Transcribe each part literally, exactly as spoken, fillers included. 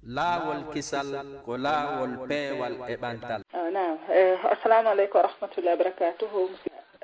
Laawol kisal ko laawol peewal e ɓantal. Ah, naam. Eh, assalamu aleykum wa rahmatullahi wa barakatuhu.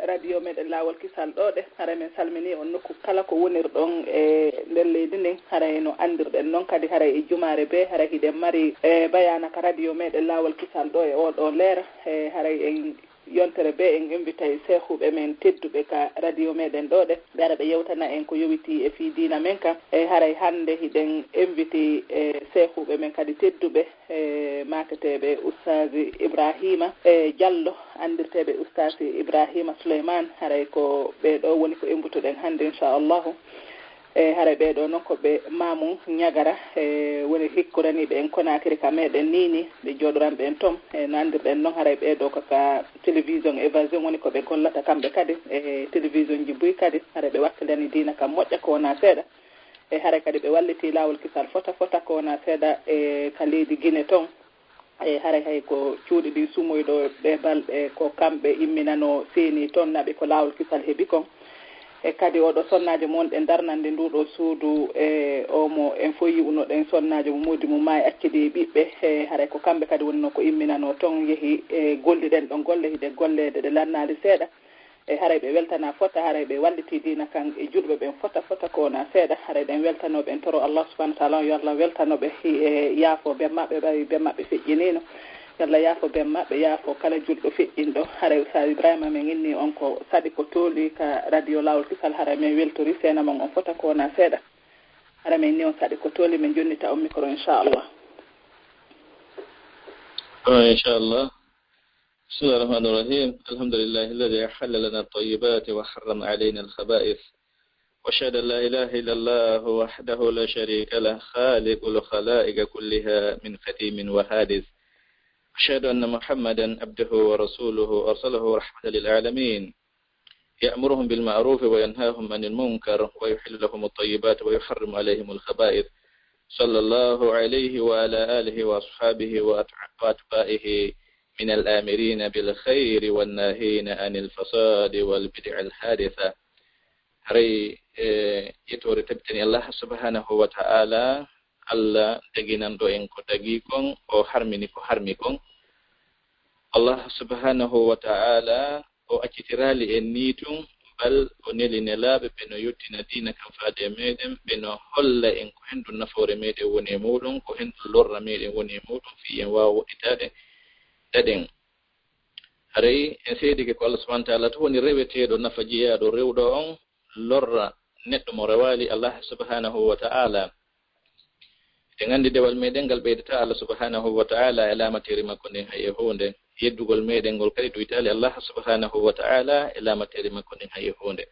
Radio meɗen Laawol Kisal ɗo ɗe, hara men salmini on nokku kala ko wonirɗon e nder leydi ndin. Haray no anndirɗen noon kadi, haray e jumaare be, haray hiɗen mari e bayana ka radio meɗen Laawol Kisal ɗo e oɗo leera. E haray en yontere be en invitay seehuɓe men tedduɓe ka radio meɗen ɗo ɗe, ɓe ara ɓe yewtana en ko yowiti e fii diina men ka. E haray hannde hiɗen inviti e seehuɓe men kadi tedduɓe, e maaketeeɓe Ustaasi Ibrahima e Jallo, anndirteeɓe Ustaasi Ibrahima Suleyman. Haray ko ɓee ɗo woni ko imbutoɗen hannde, inchallahu. E haray ɓee ɗo noon ko ɓe Mamun Ñagara, e woni hikkoraniiɓe en Konaakiri ka meɗen Niini, ɓe jooɗoranɓe en toon. E no anndirɗen noon, haray ɓee ɗo ko ka télévision Évasion woni ko ɓe gollata kamɓe kadi, e télévision ji buy kadi. Haray ɓe wakkilani diina kam moƴƴa ko wonaa seeɗa. E haray kadi ɓe wallitii Laawol Kisal fota fota ko wonaa seeɗa e ka leydi Gine toon. E haray hay ko cuuɗi ɗin sumoyɗo ɗe balɗe ko kamɓe imminanoo seeni toon naɓi ko Laawol Kisal heɓi kon. E kadi oɗo sonnaajo mo wonɗen darnande ndu ɗo suudu, e o mo en fof yi'unoɗen, sonnaajo mo moodi mum maayi accidi ɓiɓɓe. E haray ko kamɓe kadi wonnoo ko imminanoo toon, yehi e golliɗen ɗon golle, hiɗe golleede ɗe lannaali seeɗa. E haray ɓe weltanaa fota, haray ɓe wallitii diina kan e julɓe ɓen fota fota ko wonaa seeɗa. Haray ɓen weltanoo ɓe, en toro Allah subhanahu wa taala on yo Allah weltano ɓe hi- e yaafo ben maɓɓe, ɓay ben maɓɓe feƴƴiniino. Yo Allah yaafo ben maɓɓe, yaafo kala julɗo feƴƴinɗo. Haray Ustaas Ibrahima men inni on ko saɗi ko tooli ka radio Laawol Kisal, haray men weltori seena mon on fota ko wonaa seeɗa. Haray men inni on saɗi ko tooli, men jonnita on micro inchallah. Ah, inchallah. بسم الله الرحمن الرحيم. الحمد لله الذي أحل لنا الطيبات وحرم علينا الخبائث. وأشهد أن لا إله إلا الله وحده لا شريك له، خالق الخلائق كلها من قديم وحادث. أشهد أن محمدا عبده ورسوله أرسله رحمة للعالمين. يأمرهم بالمعروف وينهاهم عن المنكر ويحل لهم الطيبات ويحرم عليهم الخبائث. صلى الله عليه وعلى آله وأصحابه وأتع- وأتباعه من الآمرين بالخير والناهين عن الفساد والبدع الحادثة. Haray, e, yettoore tabitani Allah subhanahu wa ta'ala, Allah daginanɗo en ko dagi kon, o harmini ko harmi kon. Allah subhanahu wa ta'ala, o accitiraali en nii tun, bal o neli nelaaɓe ɓe no yottina diina kan faade e meɗen, ɓe no holla en ko henɗun nafoore meɗen woni e muɗum, ko henɗun lorra meɗen woni e muɗum, fii en waawa woɗɗitaade daɗen. Haray en seedike ko Allah subhanahu wa ta'ala tun woni reweteeɗo nafa jeyaaɗo rewɗo on, lorra neɗɗo mo rewaali Allah subhanahu wa ta'ala. Eɗen anndi dewal meɗen ngal ɓeydataa Allah subhanahu wa ta'ala e laamateeri makko ndin hay e huunde. Yeddugol meɗen ngol kadi ɗuytaali Allah subhanahu wa ta'ala e laamateeri makko ndin hay e huunde.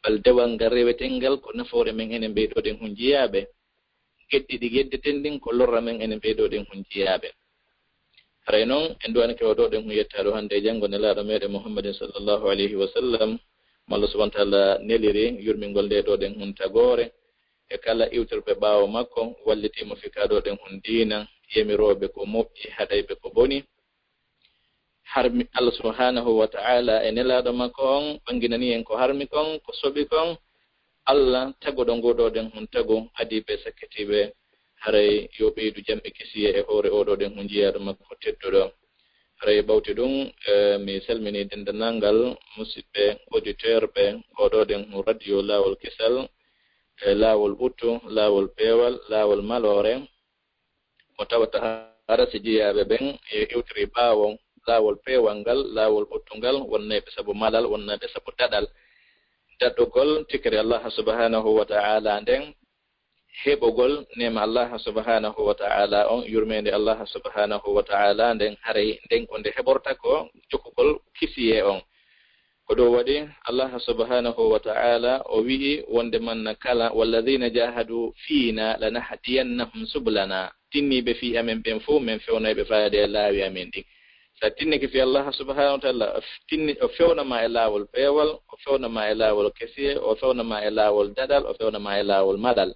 Bal dewal ngal reweten ngal ko nafoore men enen ɓeydoɗen hun jiyaaɓe. Geddi ɗi geddeten ɗin ko lorra men enen ɓeydoɗen hun jiyaaɓe. Haray non, en duwanike o ɗo ɗen hun yettaaɗo hannde e janngo nelaaɗo meɗen Muhammadin sallallahu alayhi wa sallam, mo Allah subhanahu wa ta'ala neliri yurmingol nde ɗo ɗen hun tagoore, e kala iwtirɓe ɓaawo makko, wallitii mo fii ka ɗo ɗen hun diina, yamirooɓe ko moƴƴi, haɗayɓe ko boni. Harmi Allah subhanahu wa ta'ala e nelaaɗo makko on, ɓanginanii en ko harmi kon, ko soɓi kon, Allah taguɗo ngo ɗo ɗen hun tagu, adii ɓe sakkitiiɓe, haray yo ɓeydu jam e kisiyee e hoore o ɗo ɗen hun jiyaaɗo makko tedduɗo. Haray ɓawti ɗum, eh, mi salmini denndanangal musiɓɓe auditeur ɓe o ɗo ɗen hun radio Laawol Kisal, eh, laawol ɓuttu, laawol peewal, laawol maloore. Mo tawata hara si jiyaaɓe ɓen e iwtiri ɓaawo laawol peewal ngal, laawol ɓuttungal, wonnayɓe sabu malal, wonnayɓe sabu daɗal. Daɗɗugol tikiri Allah subhanahu wa ta'ala nden, heɓugol neema Allah subhanahu wa ta'ala on, yurmeende Allah subhanahu wa ta'ala nden, haray nden ko nde heɓorta ko jokkugol kisiyee on. Ko ɗum waɗi Allah subhanahu wa ta'ala o wi'i wonde manna kala, "Walladhina jahadu fina lanahdiyannahum subulana." Tinniiɓe fii amen ɓen fof, men fewnayɓe faade e laawi amen ɗin. Sa tinnike fii Allah subhanahu wa ta'ala, o tinni, o fewna ma e laawol peewal, o fewna ma e laawol kesiye, o fewna ma e laawol daɗal, o fewna ma e laawol malal.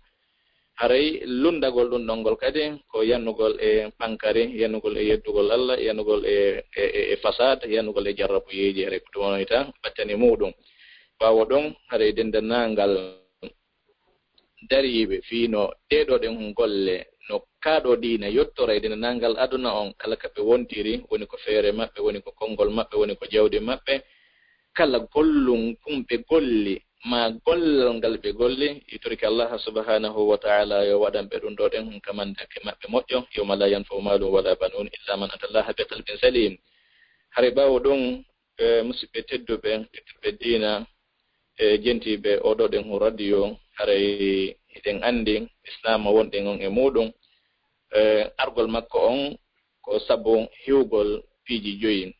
Haray lunndagol ɗum ɗon ngol kadi ko yannugol e pankari, yannugol e yeddugol Allah, yannugol e, e, e, e fasad, yannugol e jarrabuyeeji, haray ko ɗum wonata battane muuɗum. Ɓaawo ɗum, haray denndanangal dariiɓe fii no ɗee ɗoo ɗen golle no kaaɗo diina yottorayde nanngal aduna on, kala ka ɓe wontiri, woni ko feere maɓɓe, woni ko konngol maɓɓe, woni ko jawdi maɓɓe, kala gollum kum ɓe golli, ma gollal ngal ɓe golli, yitorki Allah subhanahu wa ta'ala yo waɗan ɓe ɗum ɗo ɗen hun kamandake maɓɓe moƴƴo, yawma la yanfa'u malun wala banun illa man ata Allah bi qalbin salim. Hari ɓaawo ɗum, e, musidɓe tedduɓe, tedduɓe diina, e, jentiiɓe oɗo ɗen hun radio, haray hiɗen anndi Islaam wonɗen on e muɗum, e, argol makko on ko sabu hiwgol piiji joyi.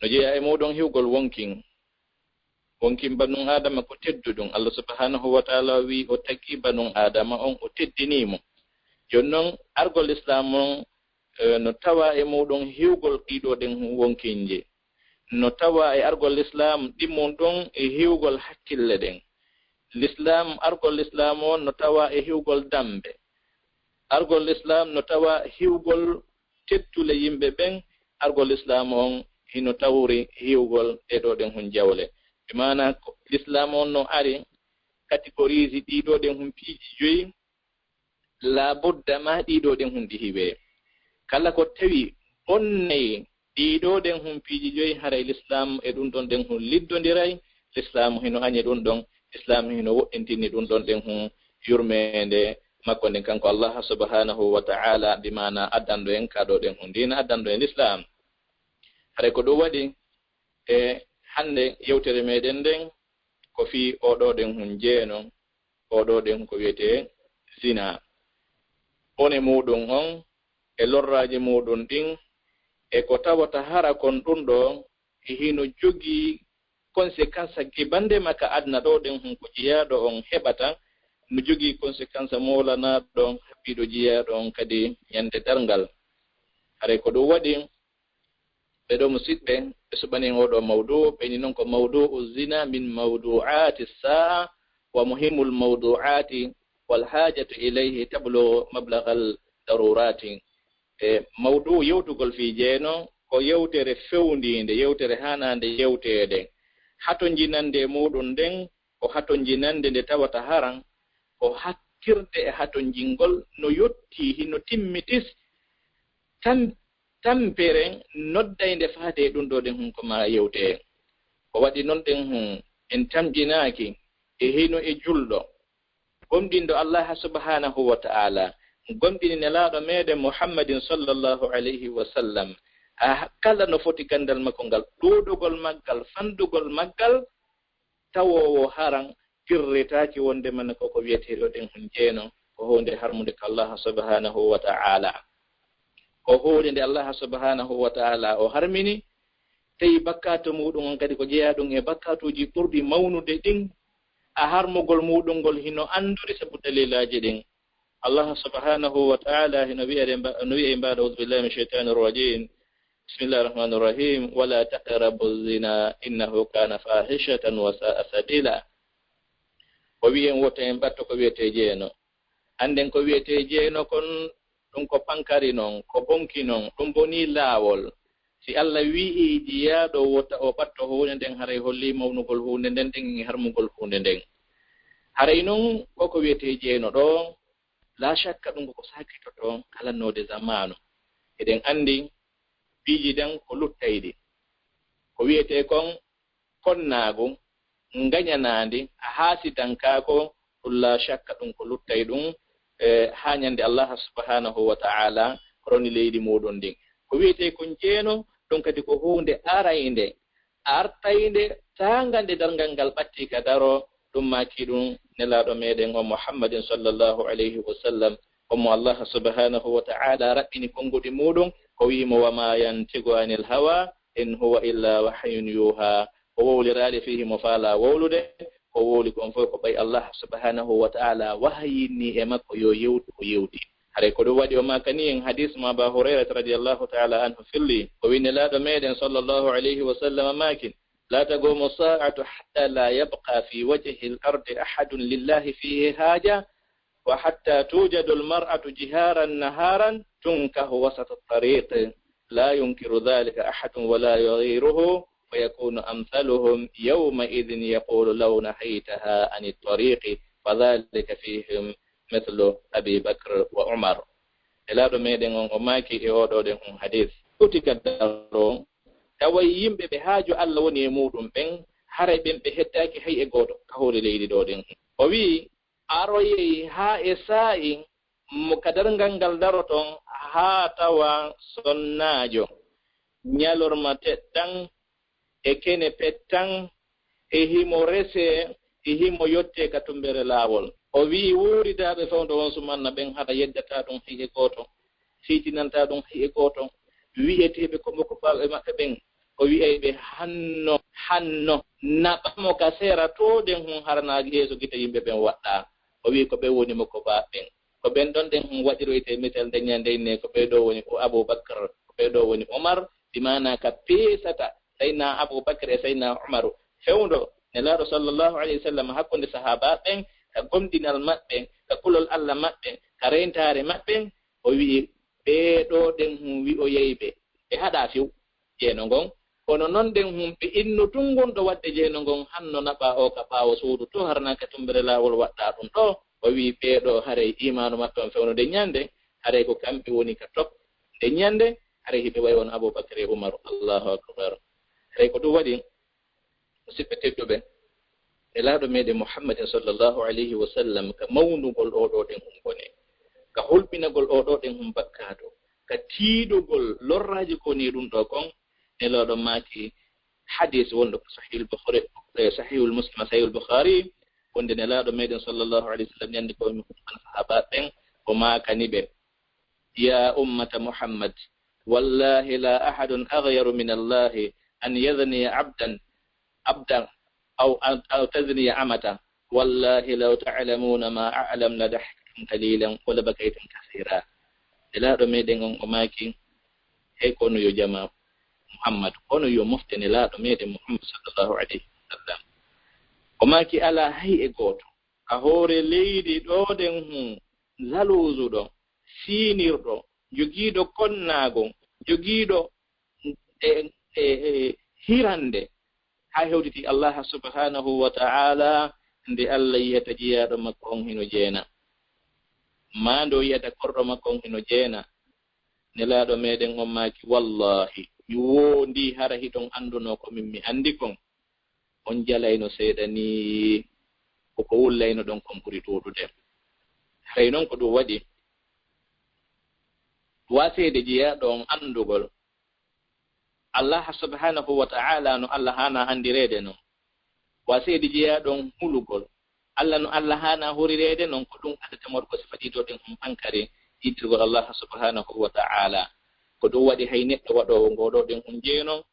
No jeyaa e muɗum hiwgol wonkin. Wonkin banun Aadama ko tedduɗum. Allah subhanahu wa ta'ala wi o tagi banun Aadama on, o teddinii mo. Jooni non, argol Islaam on, e, no tawa e muɗum hiwgol ɗiɗo ɗen wonkinje. No tawa e argol Islaam ɗimmun ɗum e hiwgol hakkille ɗen. Lislaam, argol Islaam on no tawa e hiwgol dambe. Argol Islaam no tawa hiwgol teddule yimɓe ɓen. Argol Islaam on hino tawri hiwgol ɗeɗo ɗen hun jawle. Bi maana ko Lislaam on no ari catégorise ɗiɗo ɗen hun piiji joyi, laabudda ma ɗiɗo ɗen hun ɗi hiwee. Kala ko tawi bonnay ɗiɗo ɗen hun piiji joyi, haray Lislaam e ɗum ɗon ɗen hun liddondiray. Lislaam hino añi ɗum ɗon. Lislaam hino woɗɗintini ɗum ɗon ɗen hun yurmeende makko nden kanko Allah subhanahu wa ta'ala, bi maana addanɗo en kaaɗo ɗen hun diina, addanɗo en Lislaam. Haray ko ɗum waɗi e hannde yewtere meɗen nden ko fii oɗo ɗen hun jeeno, oɗo ɗen ko wiyetee zina. Bone muɗum on e lorraaji muɗum ɗin e ko tawata hara kon ɗum ɗo e hino jogii conséquence gibande ma ka aduna ɗo ɗen hun ko jeyaaɗo on heɓata, no jogii conséquence moolanaaɗo on, haɓɓiiɗo jeyaaɗo on kadi ñande darngal. Haray ko ɗum waɗi ɓe ɗo musiɗɓe, ɓe suɓani en oɗo mawdu, ɓe ni non ko mawdu zina min mawdu'ati sa'a wa muhimmul mawdu'ati wal hajatu ilayhi tablugu mablaghal darurati. E mawdu yewtugol fii jeeno ko yewtere fewndiinde, yewtere haanaande yewteede. Hatonjinande muɗum nden ko hatonjinande nde tawata haran ko hattirde e hatonjingol no yottii, hino timmitis, tan-, tampere noddaynde faade e ɗum ɗo ɗen hun ko maa yewtee. Ko waɗi non ɗen hun en tamƴinaaki e hino e julɗo gomɗinɗo Allah subhanahu wa ta'ala, gomɗini Nelaaɗo meɗen Muhammadin sallallahu alayhi wa sallam, a kala no foti ganndal makko ngal, ɗuuɗugol maggal, fanɗugol maggal, tawoowo haran firritaaki wonde mana ko ko wiyetee ɗo ɗen hun jeeno, ko huunde harmunde ka Allah subhanahu wa ta'ala. Ko huunde nde Allah subhanahu wa ta'ala o harmini, tawi bakkaatu muɗum on kadi ko jeyaa ɗum e bakkaatuuji ɓurɗi mawnude ɗin, a harmugol muɗum ngol hino anndori sabu dalilaaji ɗin. Allah subhanahu wa ta'ala hino wi'ere mba-, no wi'a e mbaɗa, "A'udhu billahi minash shaitanir rajim. Bismillahir rahmanir rahim. Wala taqrabu zina innahu kana fahishatan wa sa'a sabila." O wi'i en wota en ɓatto ko wiyetee jeeno. Annden ko wiyetee jeeno kon, ɗum ko pankari non, ko bonki non, ɗum bonii laawol. Si Allah wi'i jiyaaɗo wota o ɓatto huunde nden, haray hollii mawnugol huunde nden, ɗen e harmugol huunde nden. Haray non, ko ko wiyetee jeeno ɗo, laa shakka ɗum ko ko sakitoto kalannoode zamaanu. Eɗen anndi piiji ɗen ko luttayɗi. Ko wiyetee kon konnaagu, ngañanaandi, a haasidankaaku, ɗum laa shakka ɗum ko luttay ɗum, e, haa ñande Allah subhanahu wa ta'ala roni leydi muɗum ndin. Ko wiyetee kon jeeno, ɗum kadi ko huunde araynde, artaynde, taanga nde darngal ngal ɓattii ka daro, ɗum maaki ɗum Nelaaɗo meɗen on Muhammadin sallallahu alayhi wa sallam, on mo Allah subhanahu wa ta'ala raɓɓini konnguɗi muɗum, ko wi'i mo, "Wa ma yantiqu anil hawa, in huwa illa wahyun yuha." O wowliraali fii himo faalaa wowlude, ko wowli kon fof ko ɓay Allah subhanahu wa ta'ala wahayinni e makko yo yewtu, o yewti. Haray ko ɗum waɗi o maakani en hadis mo Aba Hurayrata radiyallahu ta'ala anhu filli, ko wi'i Nelaaɗo meɗen sallallahu alayhi wa sallam maaki, "La taqumu sa'atu hatta la yabqa fi wajhil ardi ahadun lillahi fihi haja, wa hatta tujadul mar'atu jiharan naharan tunkahu wasata tariq, la yunkiru dhalika ahadun wa la yughiruhu, fa yakunu amthaluhum yawma idhin yaqulu law nahaytaha anit tariqi, fa dhalika fihim مثل أبي بكر وعمر. Nelaaɗo meɗen on o maaki e oɗo ɗen on hadis, uti ka daro, tawa yimɓe ɓe haaju Allah woni e muɗum ɓen, haray ɓen ɓe heddaaki hay e gooto ka hoore leydi ɗo ɗen. O wi'i, aroyey haa e saa'i mo ka darngal ngal daroton, haa tawa sonnaajo, ñalorma teɗɗan, e kene pettan, e himo resee, e himo yottee ka tumbere laawol. O wi'i, wuuridaaɓe fewndo on sumanna ɓen, hara yeddataa ɗum hay e gooto, fiitinantaa ɗum hay e gooto. Wi'eteeɓe ko mokobaaɓe maɓɓe ɓen, o wi'ay ɓe, hanno, hanno, naɓa mo ka sera to ɗen hun, hara na yeeso gite yimɓe ɓen waɗɗaa. O wi'i, ko ɓen woni mokobaaɓe ɓen. Ko ɓen ɗon ɗen hun waɗiroyte misal nde ñande inne, ko ɓee ɗo woni ko Abubakar, ko ɓee ɗo woni Umar, bi maana ka peesata Sayyidina Abubakar e Sayyidina Umaru. Fewndo Nelaaɗo sallallahu alayhi wa sallam hakkunde sahaaba ɓen, ka gomɗinal maɓɓe, ka kulol Allah maɓɓe, ka reyntaare maɓɓe, o wi'i, ɓee ɗo ɗen hun wi'oyay ɓe, ɓe haɗa few jeeno ngon. Kono non ɗen hun ɓe inno tun ngon ɗo waɗde jeeno ngon, hanno naɓa o ka ɓaawo suudu to, harna ka tumbere laawol waɗɗa ɗum ɗo. O wi'i, ɓee ɗo haray iimaanu maɓɓe on fewndo nde ñande, haray ko kamɓe woni ka top nde ñande, haray hiɓe wayi won Abubakar e Umaru. Allahu akbar. Haray ko ɗum waɗi, musidɓe tedduɓe, Nelaaɗo meɗen Muhammadin sallallahu alayhi wa sallam, ka mawnugol oɗo ɗen hun bone, ka hulɓinagol oɗo ɗen hun bakkaatu, ka tiiɗugol lorraaji ko woni ɗum ɗo kon, Nelaaɗo maaki hadis wonɗo ko Sahihul Bukhari, eh, Sahihul Muslim, Sahihul Bukhari, wonde Nelaaɗo meɗen sallallahu alayhi wa sallam ñande ko mi hutbana sahaaba ɓen, o maakani ɓe, يا أمة محمد، والله لا أحد أغير من الله أن يزني عبدا، عبدا، أو، أو تزني أمة، والله لو تعلمون ما أعلم لضحكتم قليلا ولبكيتم كثيرا. Nelaaɗo meɗen on o maaki, hey, kono yo jama Muhammad, kono yo mofte Nelaaɗo meɗen Muhammad sallallahu alayhi wa sallam. O maaki, alaa hay e gooto ka hoore leydi ɗo ɗen hun, jalousuɗo, siinirɗo, jogiiɗo konnaago, jogiiɗo e, e, e hirande, haa hewtiti Allah subhanahu wa ta'ala, nde Allah yi'ata jiyaaɗo makko on hino jeena, maa nde o yi'ata korɗo makko on hino jeena. Nelaaɗo meɗen on maaki, wallahi, mi woondii hara hiɗon anndunoo ko min mi anndi kon, on jalayno seeɗa nii, ko ko wullayno ɗon kon ɓuri ɗuuɗude. Haray non ko ɗum waɗi, waaseede jiyaaɗo on anndugol Allah subhanahu wa ta'ala no Allah haana anndireede non. Waaseede jiyaaɗo on hulugol Allah no Allah haana hurireede non, ko ɗum addata mo waɗugo sifa ɗiɗo ɗin hun hankari, yiddirgol Allah subhanahu wa ta'ala. Ko ɗum waɗi hay neɗɗo waɗoowo ngoo ɗoo ɗin hun jeeno,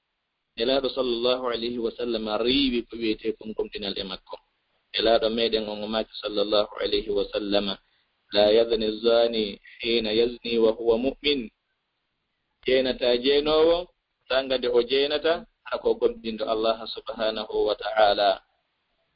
Nelaaɗo sallallahu alayhi wa sallam riiwi ko wiyetee kon gomɗinal e makko. Nelaaɗo meɗen on o maaki sallallahu alayhi wa sallam, لا يزني الزاني حين يزني وهو مؤمن. Jeenataa jeenoowo, saanga nde o jeenata, hara ko gomɗinɗo Allah subhanahu wa ta'ala.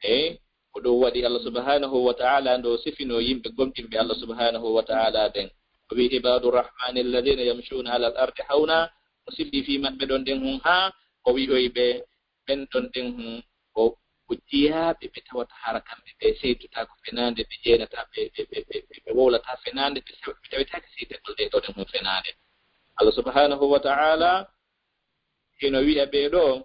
Eey, ko ɗum waɗi Allah subhanahu wa ta'ala ndo sifino yimɓe gomɗinɓe Allah subhanahu wa ta'ala ɓen. O wi'i, عباد الرحمن الذين يمشون على الأرض هونا, o sifi fii maɓɓe ɗon ɗen hun haa o wi'oyi ɓe, ɓen ɗon ɗen hun ko, ko jiyaaɓe ɓe tawata hara kamɓe ɓe seytotaako fenaande, ɓe jeenataa, ɓe, ɓe, ɓe, ɓe, ɓe, ɓe wowlataa fenaande, ɓe sew-, ɓe tawetaake seytagol ɗee ɗoo ɗen hun fenaande. Allah subhanahu wa ta'ala hino wi'a ɓee ɗoo,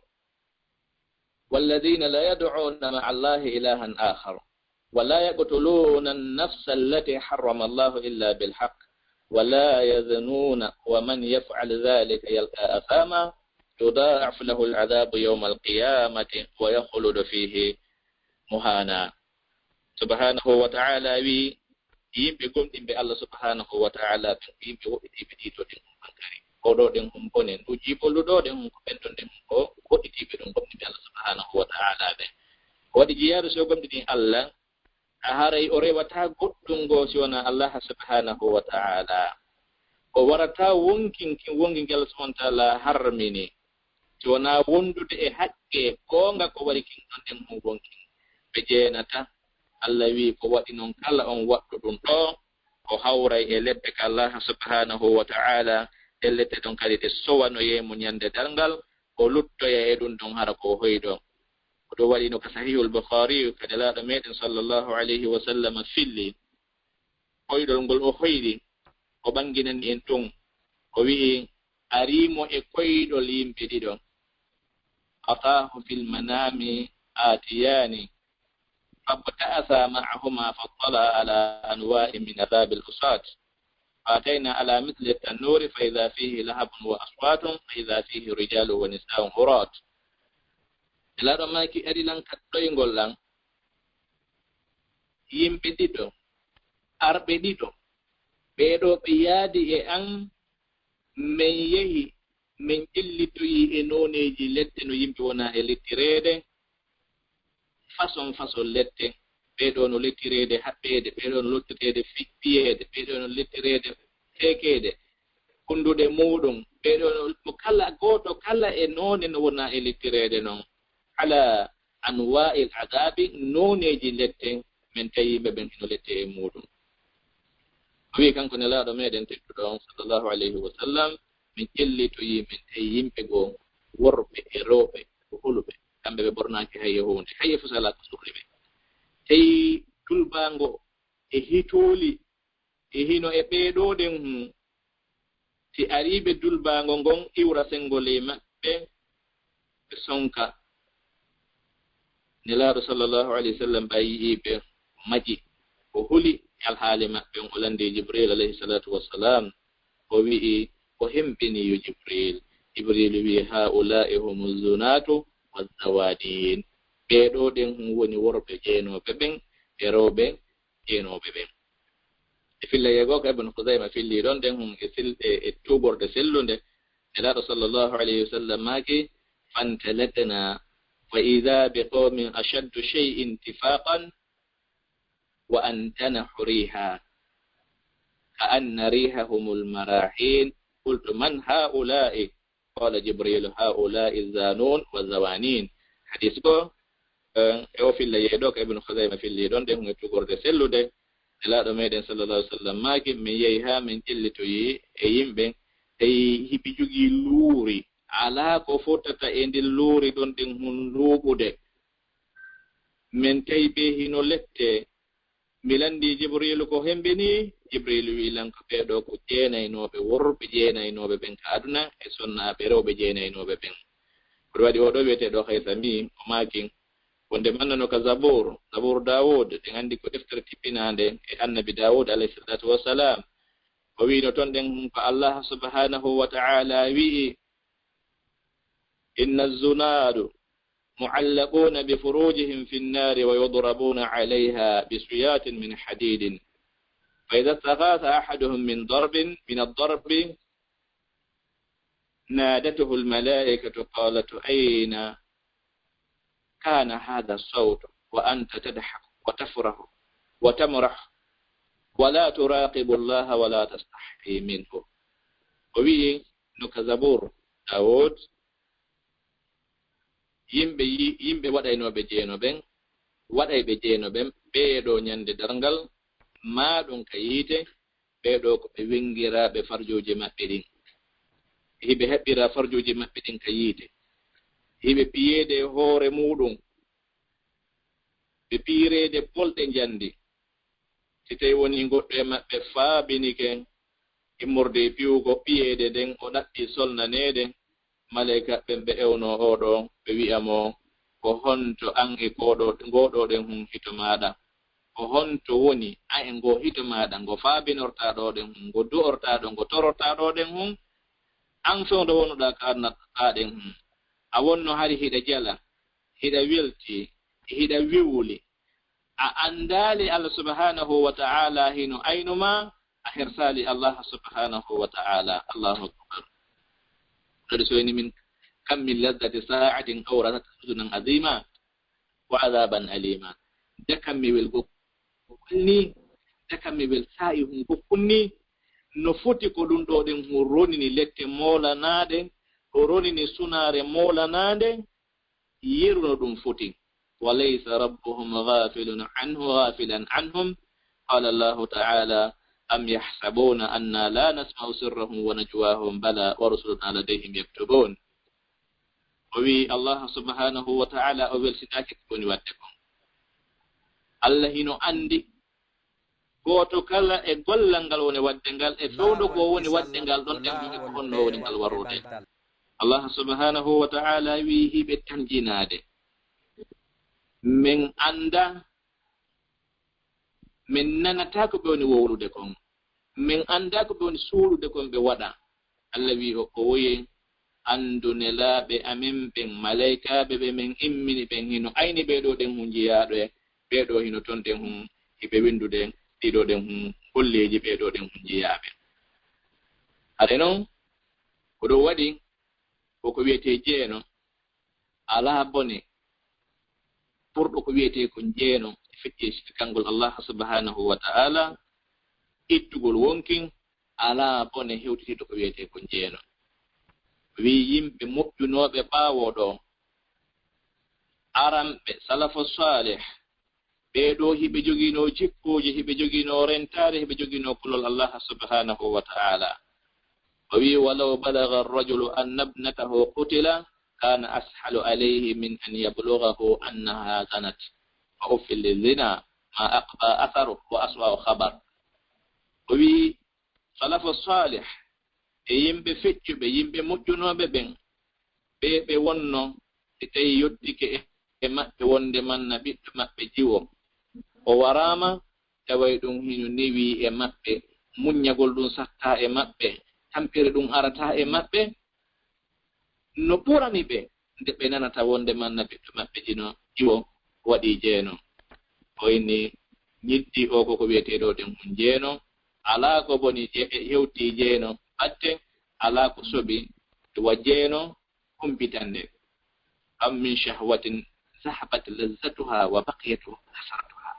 والذين لا يدعون مع الله إلها آخر ولا يقتلون النفس التي حرم الله إلا بالحق ولا يزنون ومن يفعل ذلك يلقى أثاما يضاعف له العذاب يوم القيامة ويخلد فيه مهانا. Subhanahu wa ta'ala wi, yimɓe gomɗinɓe Allah subhanahu wa ta'ala ɓen, ko yimɓe woɗɗitiiɓe ɗiɗo ɗen hun hankari. Ko ɗoo ɗen hun bone, ndu jiiɓoldu ɗoo ɗen hun, ko ɓen ɗon ɗen hun ko woɗɗitiiɓe ɗum gomɗinɓe Allah subhanahu wa ta'ala ɓen. Ko waɗi jiyaaɗo si o gomɗini Allah, a haray o rewataa goɗɗum ngoo si wonaa Allah subhanahu wa ta'ala. O warataa wonkinkin, wonkinkin Allah subhanahu wa ta'ala harmini, si wonaa wondude e haqqe goonga ko waɗi kin ɗon ɗen hun wonkin. Ɓe jeenata. Allah wi'i, ko waɗi non kala on waɗɗo ɗum ɗoo, o hawray e lepte ka Allah subhanahu wa ta'ala, ɗen lepte ɗon kadi ɗe sowanoyee mo ñande darngal, o luttoya e ɗum ɗon hara ko o hoyɗo. Ko ɗum waɗi no ka Sahihul Bukhari, ka Nelaaɗo meɗen sallallahu alayhi wa sallam filli, koyɗol ngol o hoyɗi, o ɓanginani en ɗum. O wi'i, arii mo e koyɗol yimɓe ɗiɗo. Ataahu fil manaami aatiyaani, fabta'asa ma'ahuma fattala'a ala anwaa'in min adhaabil usaat. Fa atayna ala mithli tannuuri fa idha fihi lahabun wa aswaatun fa idha fihi rijaalun wa nisaa'un uraat. Nelaaɗo maaki, ari lan ka ɗoyngol lan, yimɓe ɗiɗo, arɓe ɗiɗo, ɓee ɗoo ɓe yaadi e an, men yehi, men ƴellitoyi e nooneeji ledde no yimɓe wona e lettireede, façon façon ledde, ɓee ɗoo no lettireede haɓɓeede, ɓee ɗoo no lettireede fi-, fiyeede, ɓee ɗoo no lettireede feekeede, kunnduɗe muuɗum, ɓee ɗoo no, mo kala, gooto kala e noone no wona e lettireede non. Ala anwa'il adaabi, nooneeji lette, men tawi yimɓe ɓen hino lette e muuɗum. O wi'i kanko Nelaaɗo meɗen tedduɗo on, sallallahu alayhi wa sallam, min ƴellitoyi, min tawi yimɓe goo, worɓe e rewɓe, ko huluɓe, kamɓe ɓe ɓornaaki hay e huunde, hay e fusalaa ko surri ɓe. Tawi dulbaango e hitooli e hino e ɓee ɗoo ɗen hun, si arii ɓe dulbaango ngon iwra senngo ley maɓɓe, ɓe sonka. Nelaaɗo sallallahu alayhi wa sallam ɓay yi'ii ɓe, maji, o huli e alhaali maɓɓe on, o lanndii Jibril alayhi salatu wassalam, o wi'i, ko hemɓini yo Jibril? Jibril wi'i, ha'ula'i humu zunaatu wa zawaniin. Ɓee ɗoo ɗen hun woni worɓe jeenooɓe ɓen e rewɓe jeenooɓe ɓen. E filla yeego ka Ibn Khuzaima filli ɗon ɗen hun e sil-, e, e tuugorde sellunde, Nelaaɗo sallallahu alayhi wa sallam maaki, فانطلقنا فإذا بقوم أشد شيء طفاقا وأنتن ريحا كأن ريحهم المراحيض. قلت من هؤلاء؟ قال جبريل هؤلاء الزانون والزوانين. Hadis ko, eh, e o filla yeeɗo ka Ibn Khuzaima filli ɗon ɗen e tuugorde sellude. Nelaaɗo meɗen sallallahu alaihi wasallam maaki, min yehi haa min ƴellitoyi e yimɓe, tawi hiɓe jogii luuri, alaa ko fotata e ndin luuri ɗon ɗen hun luuɓude. Min tawi ɓe hino lette. Mi lanndii Jibriilu ko hemɓe nii. Jibriilu wi'i lan ko ɓee ɗoo ko jeenaynooɓe, worɓe jeenaynooɓe ɓen ka aduna, e sonnaaɓe rewɓe jeenaynooɓe ɓen. Ko ɗum waɗi oo ɗoo wi'eteeɗo Haysami, o maaki, wonde mannano ka Zabuur, Zabuur Daawuud, en anndi ko deftere tippinaande e Annabi Daawuud alayhi salaatu wa salaam. O wi'ino ton ɗen ko Allah subhaanahu wa ta'aala wi'i, إن الزناد معلقون بفروجهم في النار ويضربون عليها بسياط من حديد، فإذا استغاث أحدهم من ضرب، من الضرب، نادته الملائكة قالت أين كان هذا الصوت وأنت تضحك وتفرح وتمرح ولا تراقب الله ولا تستحي منه. O wi'i no ka Zabuur Daawuud, yimɓe yi-, yimɓe waɗaynooɓe jeeno ɓen, waɗayɓe jeeno ɓen, ɓee ɗoo ñande darngal, maa ɗum ka yiite, ɓee ɗoo ko ɓe wengiraaɓe farjooji maɓɓe ɗin. Hiɓe haɓɓira farjooji maɓɓe ɗin ka yiite. Hiɓe piyeede e hoore muuɗum. Ɓe piireede polɗe njandi. Si tawi wonii goɗɗo e maɓɓe faabinike immorde e piwugo piyeede nden, o ɗaɓɓi solnaneede, maleyka ɓen ɓe ewnoo oo ɗoo, ɓe wi'a mo, ko honto an e koo ɗoo, ngoo ɗoo ɗen hun hito maaɗa? Ko honto woni an e ngoo hito maaɗa, ngo faabinortaa ɗoo ɗen hun, ngo du'ortaa ɗoo, ngo torortaa ɗoo ɗen hun? An fewndo wonuɗaa ka aduna kaa ɗen hun, a wonno hari hiɗa jala, hiɗa welti, hiɗa wewuli, a anndaali Allah subhanahu wa ta'ala hino aynu ma, a hersaali Allah subhanahu wa ta'ala. Allahu akbar. Kadi so woni min kam min lazzati sa'atin awrasat huzunan azima wa azaban alima. Dakammiwel go kunni, dakammiwel saa'i hun go kunni, no foti ko ɗum ɗoo ɗen hun ronini lette moolanaade, ko ronini sunaare moolanaade, yeru no ɗum foti. وليس ربهم غافل عنه، غافلا عنهم. قال الله تعالى، أم يحسبون أنا لا نسمع سرهم ونجواهم، بلى ورسلنا لديهم يكتبون. O wi'i, Allah subhanahu wa ta'ala o welsitaaki ko woni waɗde kon. Allah hino anndi gooto kala e gollal ngal woni waɗde ngal, e fewndo ko woni waɗde ngal ɗon, en nduɗi ko honno woni ngal warrude. Allah subhanahu wa ta'ala wi hiɓe tanjinaade. Min annda, min nanata ko ɓe woni wowlude kon. Min annda ko ɓe woni suuɗude kon ɓe waɗa. Allah wi o, o woye anndu nelaaɓe amen ɓen, malaykaaɓe ɓe min immini ɓen, hino ayni ɓee ɗoo ɗen hun jiyaaɗo e ɓee ɗoo hino ton ɗen hun, hiɓe winndude, ɗii ɗoo ɗen hun golleeji ɓee ɗoo ɗen hun jiyaaɓe. Hade non, ko ɗum waɗi, ko ko wiyetee jeeno, alaa bone ɓurɗo ko wiyetee ko jeeno, e feƴƴi e sirkangol Allah subhanahu wa ta'ala, ittugol wonkin, alaa bone hewtitiiɗo ko wiyetee ko jeeno. Wi yimɓe moƴƴunooɓe ɓaawo ɗoo, aranɓe, salafu salih, ɓee ɗoo hiɓe joginoo jikkuuji, hiɓe joginoo rentaare, hiɓe joginoo kulol Allah subhanahu wa ta'ala. O wi, "Walaw balagha ar-rajulu anna ibnatahu qutila, kana ashalu alayhi min an yablughahu annaha zanat. Wa uffil lizina, ma aqba atharu wa aswa khabar." O wi, salafu salih, e yimɓe feƴƴuɓe, yimɓe moƴƴunooɓe ɓen, ɓe ɓe wonno, ɓe tawi yottike e, e maɓɓe wonde manna ɓiɗɗo maɓɓe jiwo. O waraama, taway ɗum hino newi e maɓɓe, muññagol ɗum sattaa e maɓɓe, tampere ɗum arataa e maɓɓe, no ɓurani ɓe, nde ɓe nanata wonde manna ɓiɗɗo maɓɓe jino, jiwo waɗi jeeno. O inni, ñiddi o ko ko wiyetee ɗoo ɗen hun jeeno, alaa ko boni je-, hewti jeeno, batte, alaa ko soɓi, wa jeeno, humpitande. Kam min shahwatin zahabat lazzatuha wa baqiyat hasratuha.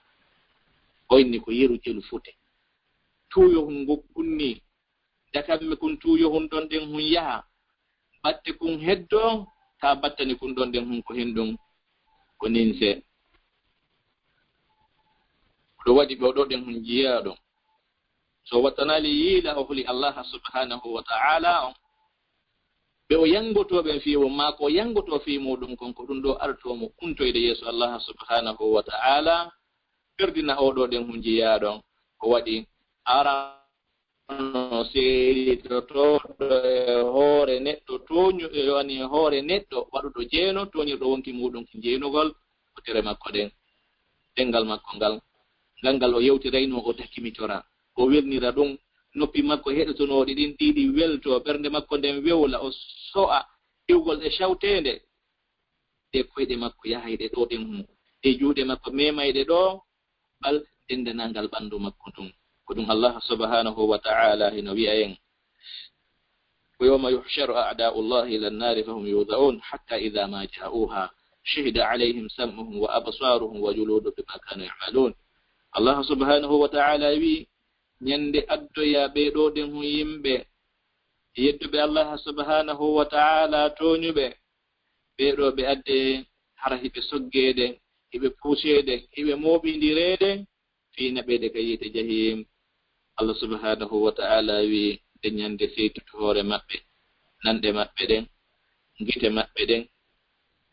O inni ko yeru jelu fute. Tuuyo hun ngokkunni, dakamme kun tuuyo hun ɗon ɗen hun yaha. Batte kun heddo, ta battani kun ɗon ɗen hun ko hen ɗum ko ninse. Ko ɗum waɗi ɓe o ɗo ɗen hun jiyaaɗo. So wattanaali yiila o huli Allah subhanahu wa ta'ala on, ɓe o yangotoo ɓen fii mum, maa ko o yangotoo fii muɗum kon, ko ɗum ɗo artoo mo untoyde yeeso Allah subhanahu wa ta'ala, perdina o ɗo ɗen hun jiyaaɗo. Ko waɗi arano seeditotooɗo e hoore neɗɗo tooñu-, e woni hoore neɗɗo waɗuɗo jeeno, tooñirɗo wonki muɗum ko jeenugol, ko tere makko ɗen, ɗenngal makko ngal, ngal ngal o yewtiraynoo, o dakimitora, o welnira ɗum, noppi makko heɗotonooɗi ɗin ɗiɗi weltoo, ɓernde makko nden wewla, o so'a iwgol e cawteende, ɗe koyɗe makko yahayɗe ɗo ɗen hun, ɗe juuɗe makko memayɗe ɗo, bal denndanangal ɓanndu makko ndun. Ko ɗum Allah subhanahu wa ta'ala hino wi'a en, ويوم يحشر أعداء الله إلى النار فهم يوزعون حتى إذا ما جاءوها شهد عليهم سمعهم وأبصارهم وجلودهم بما كانوا يعملون. Allah subhanahu wa ta'ala wi, ñande addoya ɓe ɗo ɗen hun yimɓe yedduɓe Allah subhanahu wa ta'ala tooñuɓe, ɓe ɗo ɓe adde hara hiɓe soggeede, hiɓe puuseede, hiɓe mooɓindireede, fii naɓeede ka yiite jahim. Allah subhanahu wa ta'ala wi, nde ñande seytutu hoore maɓɓe, nanɗe maɓɓe ɗen, gite maɓɓe ɗen,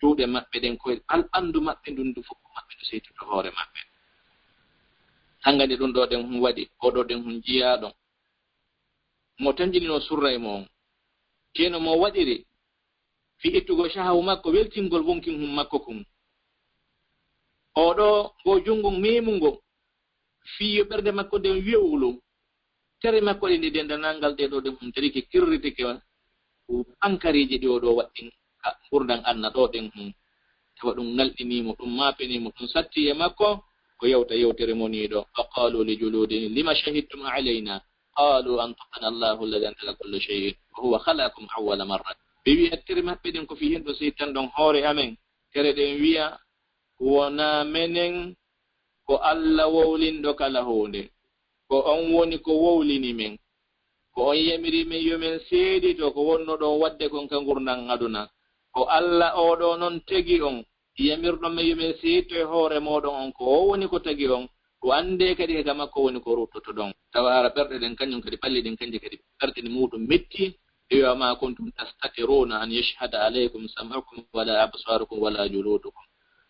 juuɗe maɓɓe ɗen, koye ɓal-, ɓanndu maɓɓe ndun, ndu fof maɓɓe ndu seytutu hoore maɓɓe. Hangani ɗum ɗo ɗen hun waɗi, o ɗo ɗen hun jiyaaɗo. Mo tanjinino surra e mo on. Keno mo waɗiri, fi ittugol cahawu makko, weltingol wonkin hun makko kun. O ɗo, ngo junngo memungo, fii yo ɓernde makko nden wewlu, tere makko ɗen ɗe denndanangal ɗe ɗo ɗen hun darike, kirritike, ko pankariiji ɗi o ɗo waɗɗin ka ngurndan anna ɗo ɗen hun. Tawa ɗum ŋalɗinii mo, ɗum maapinii mo, ɗum satti e makko, ko yewta yewtere moniiɗo. وقالوا لجلودهم لم شهدتم علينا؟ قالوا أنطقنا الله الذي أنطق كل شيء وهو خلقكم أول مرة. Ɓe wi'a tere maɓɓe ɗen, ko fii hen ɗo seytan ɗon hoore amen. Tere ɗen wi'a, wonaa menen, ko Alla wowlinɗo kala huunde. Ko on woni ko wowlini men. Ko on yamiri men yo men seedito ko wonno ɗon waɗde kon ka ngurndan aduna. Ko Alla o ɗo non tagi on, yamirɗon men yo men seedito e hoore mooɗon on, ko o woni ko tagi on. Ko annde kadi ka makko woni ko ruttotoɗon. Tawa hara ɓerɗe ɗen kañum kadi, ɓalli ɗin kanji kadi ɓerɗe ɗi muɗum metti. وما كنتم تستترون أن يشهد عليكم سمعكم ولا أبصاركم ولا جلودكم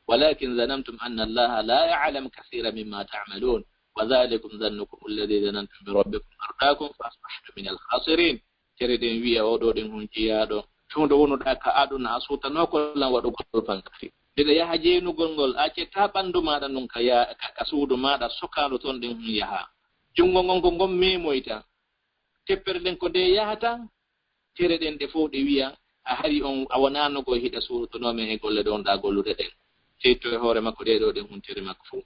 ولكن ظننتم أن الله لا يعلم كثيرا مما تعملون. وذلكم ظنكم الذي ظننتم بربكم أرداكم فأصبحتم من الخاسرين. Tere ɗen wi'a, oo ɗoo ɗen hun jeyaaɗo, fewndo wonuɗaa ka aduna, a suutanoo ko lan waɗugol pankari. Nde ɗa yaha jeenugol ngol, a accete ɓanndu maaɗa ndun ka ya-, ka, ka suudu maaɗa, sokaandu ton ɗen hun yaha. Junngo ngon ko ngon meemoyta. Teppere ɗen ko nde yahata, tere ɗen ɗe fow ɗe wi'a, a hari on, a wonaano ko hiɗa suutanoo men e golle ɗe wonɗaa gollude ɗen. Seyto e hoore makko ɗee ɗoo ɗen hun tere makko fow.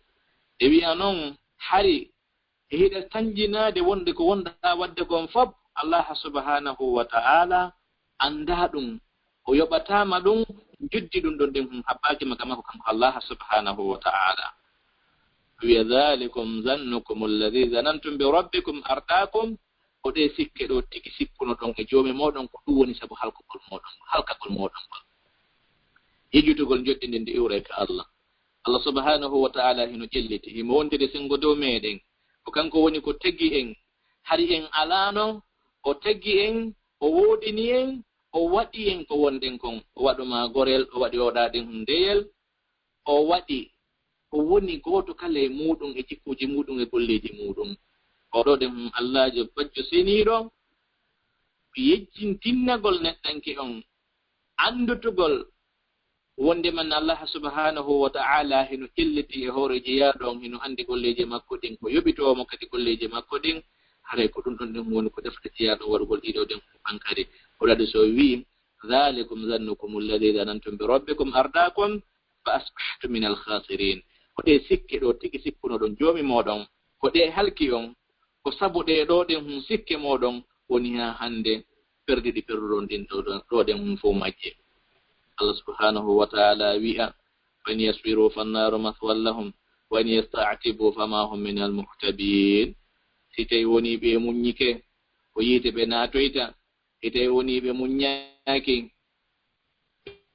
Ɗe wi'a non, hari e hiɗa tanjinaade wonde ko wonɗaa waɗde kon fow, Allah subhanahu wa ta'ala anndaa ɗum, o yoɓataa ma ɗum, joddi ɗum ɗon ɗen hun habbaaki ma ka makko kanko Allah subhanahu wa ta'ala. Wi'a, ذلكم ظنكم الذي ظننتم بربكم أرداكم, ko ɗee sikke ɗoo tigi sikkunoɗon e Joomi mooɗon, ko ɗum woni sabu halkugol mooɗon, halkagol mooɗon ngol. Yejjitugol njoɓdi ndin ndi iwra ka Allah. Allah subhanahu wa ta'ala hino ƴelliti, himo wontiri senngo dow meɗen. Ko kanko woni ko tagi en. Hari en alaano, o tagi en, o woodini en, o waɗi en ko wonɗen kon. O waɗu ma gorel, o waɗi oɗaa ɗen hun deyel, o waɗi ko woni gooto kala e muuɗum e jikkuuji muuɗum e golleeji muuɗum. Oo ɗoo ɗen hun Allaajo bajjo seniiɗo, yejjintinnagol neɗɗanke on, anndutugol wonde man Allah subhanahu wa ta'ala hino ƴelliti e hoore jeyaaɗo on, hino anndi golleeji makko ɗin, ko yoɓitoowo mo kadi golleeji makko ɗin. Haray ko ɗum ɗon ɗen woni ko defata jeyaaɗo on waɗugol ɗii ɗoo ɗen hun pankari. O ɗaɗi so wi'i, ذلكم ظنكم الذي ظننتم بربكم أرداكم فأصبحتم من الخاسرين. Ko ɗee sikke ɗoo tigi sikkunoɗon Joomi mooɗon, ko ɗe halki on, ko sabu ɗee ɗoo ɗen hun sikke mooɗon woni haa hannde perdi ɗi perduɗon ɗin ɗoo, ɗoo, ɗoo ɗen hun fow majje. Allah subhanahu wa ta'ala wi'a, فإن يصبروا فالنار مثوى لهم وإن يستعتبوا فما هم من المعتبين. Si tawi wonii ɓe muññike, ko yiite ɓe naatoyta. Si tawi wonii ɓe muññaaki,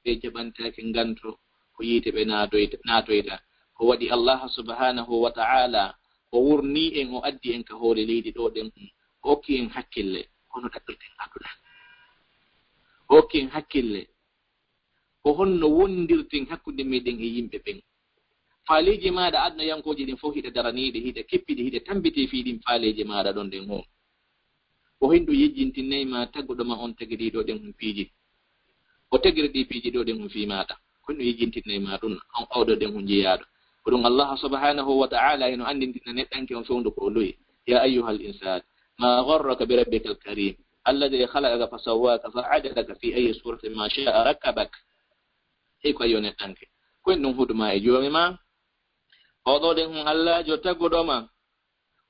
ɓe jaɓantaake nganto, ko yiite ɓe naatoyta, naatoyta. Ko waɗi Allah subhanahu wa ta'ala, o wurnii en, o addi en ka hoore leydi ɗoo ɗen hun, o okki en hakkille, kono ɗaɓɓirten aduna. O okki en hakkille, ko honno wondirten hakkunde meɗen e yimɓe ɓen. Faaleeji maaɗa adnayankooji ɗin fow hiɗa daranii ɗi, hiɗa keppi ɗi, hiɗa tambitii fii ɗin faaleeji maaɗa ɗon ɗen hun. Ko hinɗum yejjintinnay ma taguɗo ma on tagiri ɗoo ɗen hun piiji. O tagiri ɗii piiji ɗoo ɗen hun fii maaɗa. Ko hinɗum yejjintinnay ma ɗum on oo ɗoo ɗen hun jeyaaɗo. Ko ɗum Allah subhanahu wa ta'ala hino anndintina neɗɗanke on fewndo ko o lo'i. يا أيها الإنسان ما غرك بربك الكريم الذي خلقك فسواك فعدلك في أي صورة ما شاء ركبك. Hey ko yo neɗɗanke. Ko en ɗum hudu ma e Joomi ma. Oo ɗoo ɗen hun Allaajo taguɗo ma.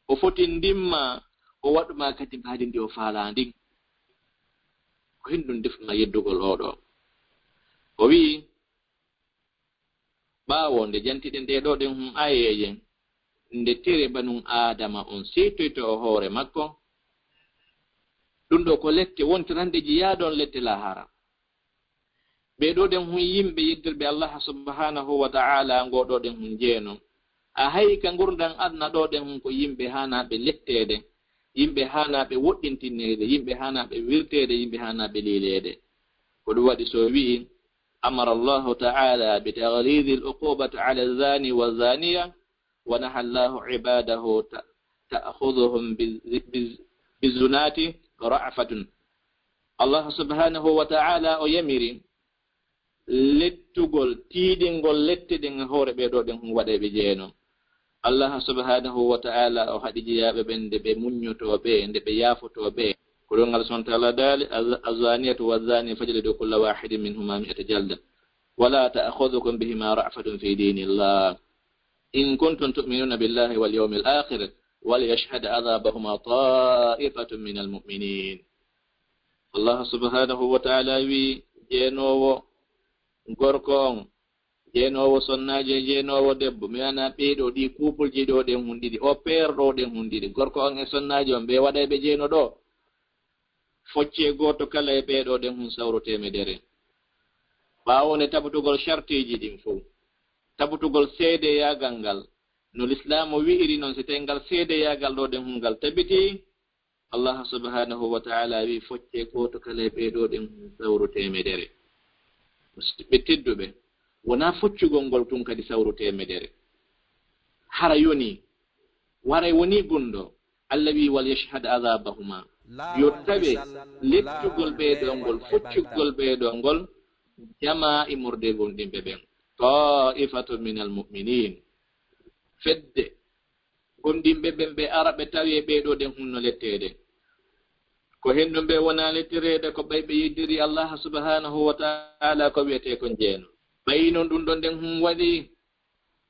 O fotindin ma, o waɗu ma kadi mbaadi ndi o faalaa ndin. Ko hinɗum defu ma yeddugol oo ɗoo. O wi'i, ɓaawo nde jantiɗen ɗee ɗoo ɗen hun aayeeje, nde tere banun Aadama on seytoyta o hoore makko, ɗum ɗoo ko lette wontirande jiyaaɗo on lette laahara. Ɓee ɗoo ɗen hun yimɓe yeddirɓe Allah subhanahu wa ta'ala, ngoo ɗoo ɗen hun jeeno. A hay ka ngurndan aduna ɗoo ɗen hun ko yimɓe haanaaɓe letteede, yimɓe haanaaɓe woɗɗintinneede, yimɓe haanaaɓe wirteede, yimɓe haanaaɓe liileede. Ko ɗum waɗi so wi'i, أمر الله تعالى بتغليظ العقوبة على الزاني والزانية ونهى الله عباده ت-، تأخذهم بز-، بز-، بالزناة رأفة. Allah subhanahu wa ta'ala o yamiri lettugol, tiiɗingol lette ɗen e hoore ɓee ɗoo ɗen hun waɗayɓe jeeno. Allah subhanahu wa ta'ala o haɗi jeyaaɓe ɓen nde ɓe muññotoo ɓe, nde ɓe yaafotoo ɓe. Ko ɗum Allah subhanahu wa ta'ala daali, "Az-, az-zaniyatu waz-zani fajlidu kulla wahidin minhuma mi'ata jalda. Wala ta'khudhukum bihima ra'fatun fi dinillah. In kuntum tu'minuna billahi wal yawmil akhir, wal yashhad adhabahuma ta'ifatun minal mu'minin." Allah subhanahu wa ta'ala wi, jeenoowo gorko on, jeenoowo sonnaajo e jeenoowo debbo, mi wana ɓee ɗoo ɗii kuupolji ɗoo ɗen hun ɗiɗi, o peer ɗoo ɗen hun ɗiɗi, gorko on e sonnaajo on, ɓe waɗay ɓe jeeno ɗoo. Foccee gooto kala e ɓee ɗoo ɗen hun sawru teemedere. Ɓaawo nde tabutugol shartiiji ɗin fow, tabutugol seedeyaagal ngal, no Lislaamu wi'iri non, si tawi ngal seedeyaagal ɗoo ɗen hun ngal tabitii, Allah subhanahu wa ta'ala wi, foccee gooto kala e ɓee ɗoo ɗen sawru teemedere. Musidɓe tedduɓe, wonaa foccugol ngol tun kadi sawru teemedere. Hara yonii, Waray woni gunɗo. Allah wi, "Wal yashhad adhabahuma." Yo tawe lettugol ɓee ɗoo ngol, fuccugol ɓee ɗoo ngol, jamaa immorde gomɗinɓe ɓen. Ta'ifatun minal mu'minin. Fedde gomɗinɓe ɓen ɓe ara ɓe tawe ɓee ɗoo ɗen hunno letteede. Ko hen ɗum ɓe wona lettereede ko ɓay ɓe yeddiri Allah subhanahu wa ta'ala ko wiyetee kon jeeno. Ɓay non ɗum ɗon ɗen hum waɗi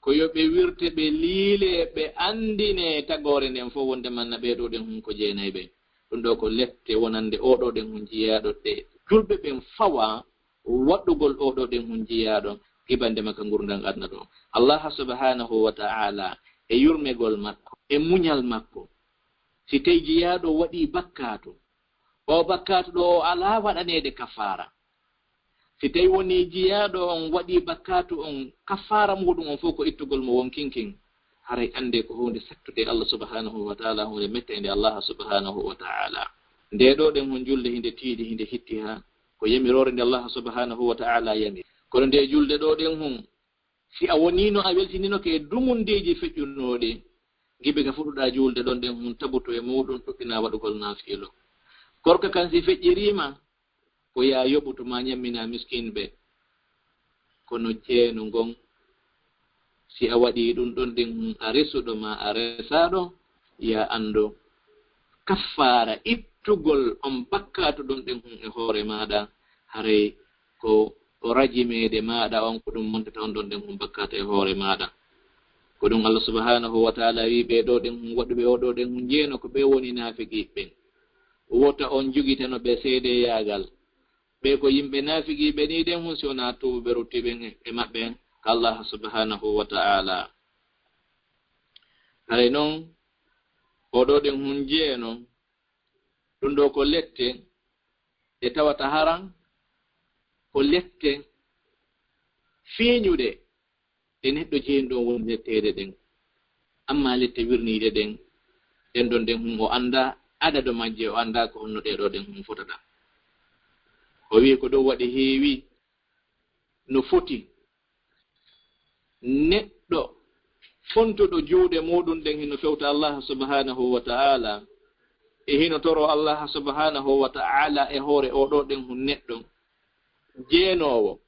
ko yo ɓe wirte, ɓe liile, ɓe anndine tagoore nden fof wonde manna ɓee ɗoo ɗen hum ko jeenayɓe. Ɗum ɗoo ko lette wonande oo ɗoo ɗen hum jiyaaɗo ɗe julɓe ɓen fawa waɗugol oo ɗoo ɗen hum jiyaaɗo gibande makka ngurndan aduna ɗo. Allah subhanahu wa ta'ala e yurmegol makko, e muñal makko, si tawi jiyaaɗo waɗi bakkaatu, o bakkaatu ɗo o alaa waɗaneede kafaara. Si tawi woni jiyaaɗo on waɗi bakkaatu on, kafaara muɗum on fof ko ittugol mo wonkinkin, haray annde ko huunde sattude Allah subhanahu wa ta'ala, huunde metteende Allah subhanahu wa ta'ala. Nde ɗo ɗen hon julde hinde tiiɗi, hinde hitti ha ko yamiroore nde Allah subhanahu wa ta'ala yami. Kono nde julde ɗo ɗen hon, si a wonino a weltinino ke e dumundeeji feƴƴunooɗi, gibe ka fuɗɗuɗa juulde ɗon ɗen hon tabuto e muɗum ɗuɗɗina waɗugol naafiilo. Korka kan si feƴƴiriima, ko yaa yoɓu to ma ñammina miskinɓe. Kono jeenu ngon, si a waɗi ɗum ɗon ɗin a resuɗo ma a resaɗo, ya anndo kaffaara ittugol on bakkaatu ɗon ɗen hum e hoore maaɗa, haray ko o rajimeede maaɗa on, ko ɗum montata on ɗon ɗen hum bakkaatu e hoore maaɗa. Ko ɗum Allah subhanahu wa ta'ala wi ɓe ɗo ɗen hum waɗuɓe o ɗo ɗen hum jeeno ko ɓe woni naafiqi ɓen. Wota on jogitano ɓe seedeyaagal. Ɓe ko yimɓe naafiqiiɓe nii ɗen hun si wonaa tuubuɓe ruttiiɓe e maɓɓe ka Allah subhanahu wa ta'ala. Haray non, oɗo ɗen hun jeeno, ɗum ɗo ko lette ɗe tawata haran, ko lette feeñuɗe ɗe neɗɗo jeeni ɗon woni letteede ɗen. Amma lette wirniiɗe ɗen, ɗen ɗon ɗen hun o annda adadu majje, o annda ko honno ɗee ɗo ɗen hun fotata. O wi'i ko ɗum waɗi heewi no foti neɗɗo fontuɗo juuɗe muɗum ɗen hino fewta Allah subhanahu wa ta'ala, e hino toro Allah subhanahu wa ta'ala e hoore o ɗo ɗen hun neɗɗo jeenoowo.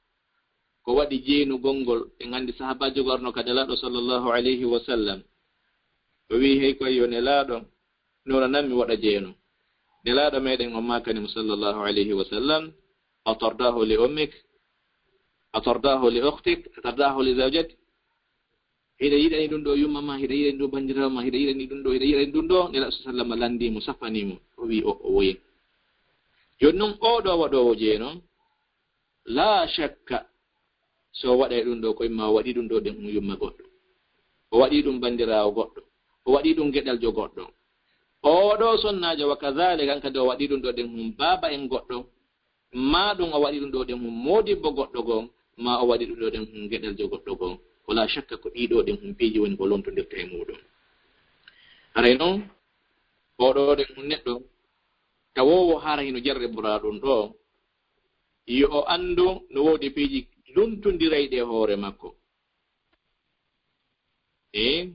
Ko waɗi jeenugol ngol? En anndi sahaabaajo go arno ka Nelaaɗo sallallahu alayhi wa sallam, o wi'i, "Hey koy yo Nelaaɗo, noona nan mi waɗa jeenu." Nelaaɗo meɗen on maakani mo sallallahu alayhi wa sallam, "Atardahu li ummik? Atardahu li ukhtik? Atardahu li zawjatik?" Hiɗa yiɗani ɗum ɗo yumma ma, hiɗa yiɗani ɗum banndiraawo ma, hiɗa yiɗani ɗum ɗo, hiɗa yiɗani ɗum ɗo. Nelaaɗo sallallahu alayhi wa sallam lanndii mo, sappanii mo, o wi'i, "O, o woye." Jooni non, oo ɗo waɗoowo jeenu, laa shakka, so o waɗay ɗum ɗo, ko imma o waɗi ɗum ɗo ɗen hum yumma goɗɗo, o waɗi ɗum banndiraawo goɗɗo, o waɗi ɗum geɗaljo goɗɗo. Oo ɗo sonnaajo, wa kadhalika, kan kadi o waɗi ɗum ɗo ɗen hum baaba en goɗɗo, maa ɗum o waɗi ɗum ɗo ɗen hum moodibbo goɗɗo goo, maa o waɗi ɗum ɗo ɗen hum geɗaljo goɗɗo goo. Wala shakka ko ɗii ɗo ɗen hum piiji woni ko lontondirta e muɗum. Haray non, oo ɗo ɗen hum neɗɗo tawoowo hara hino jarriboraa ɗum ɗo, yo o anndu no woodi piiji luntondirayɗi e hoore makko. E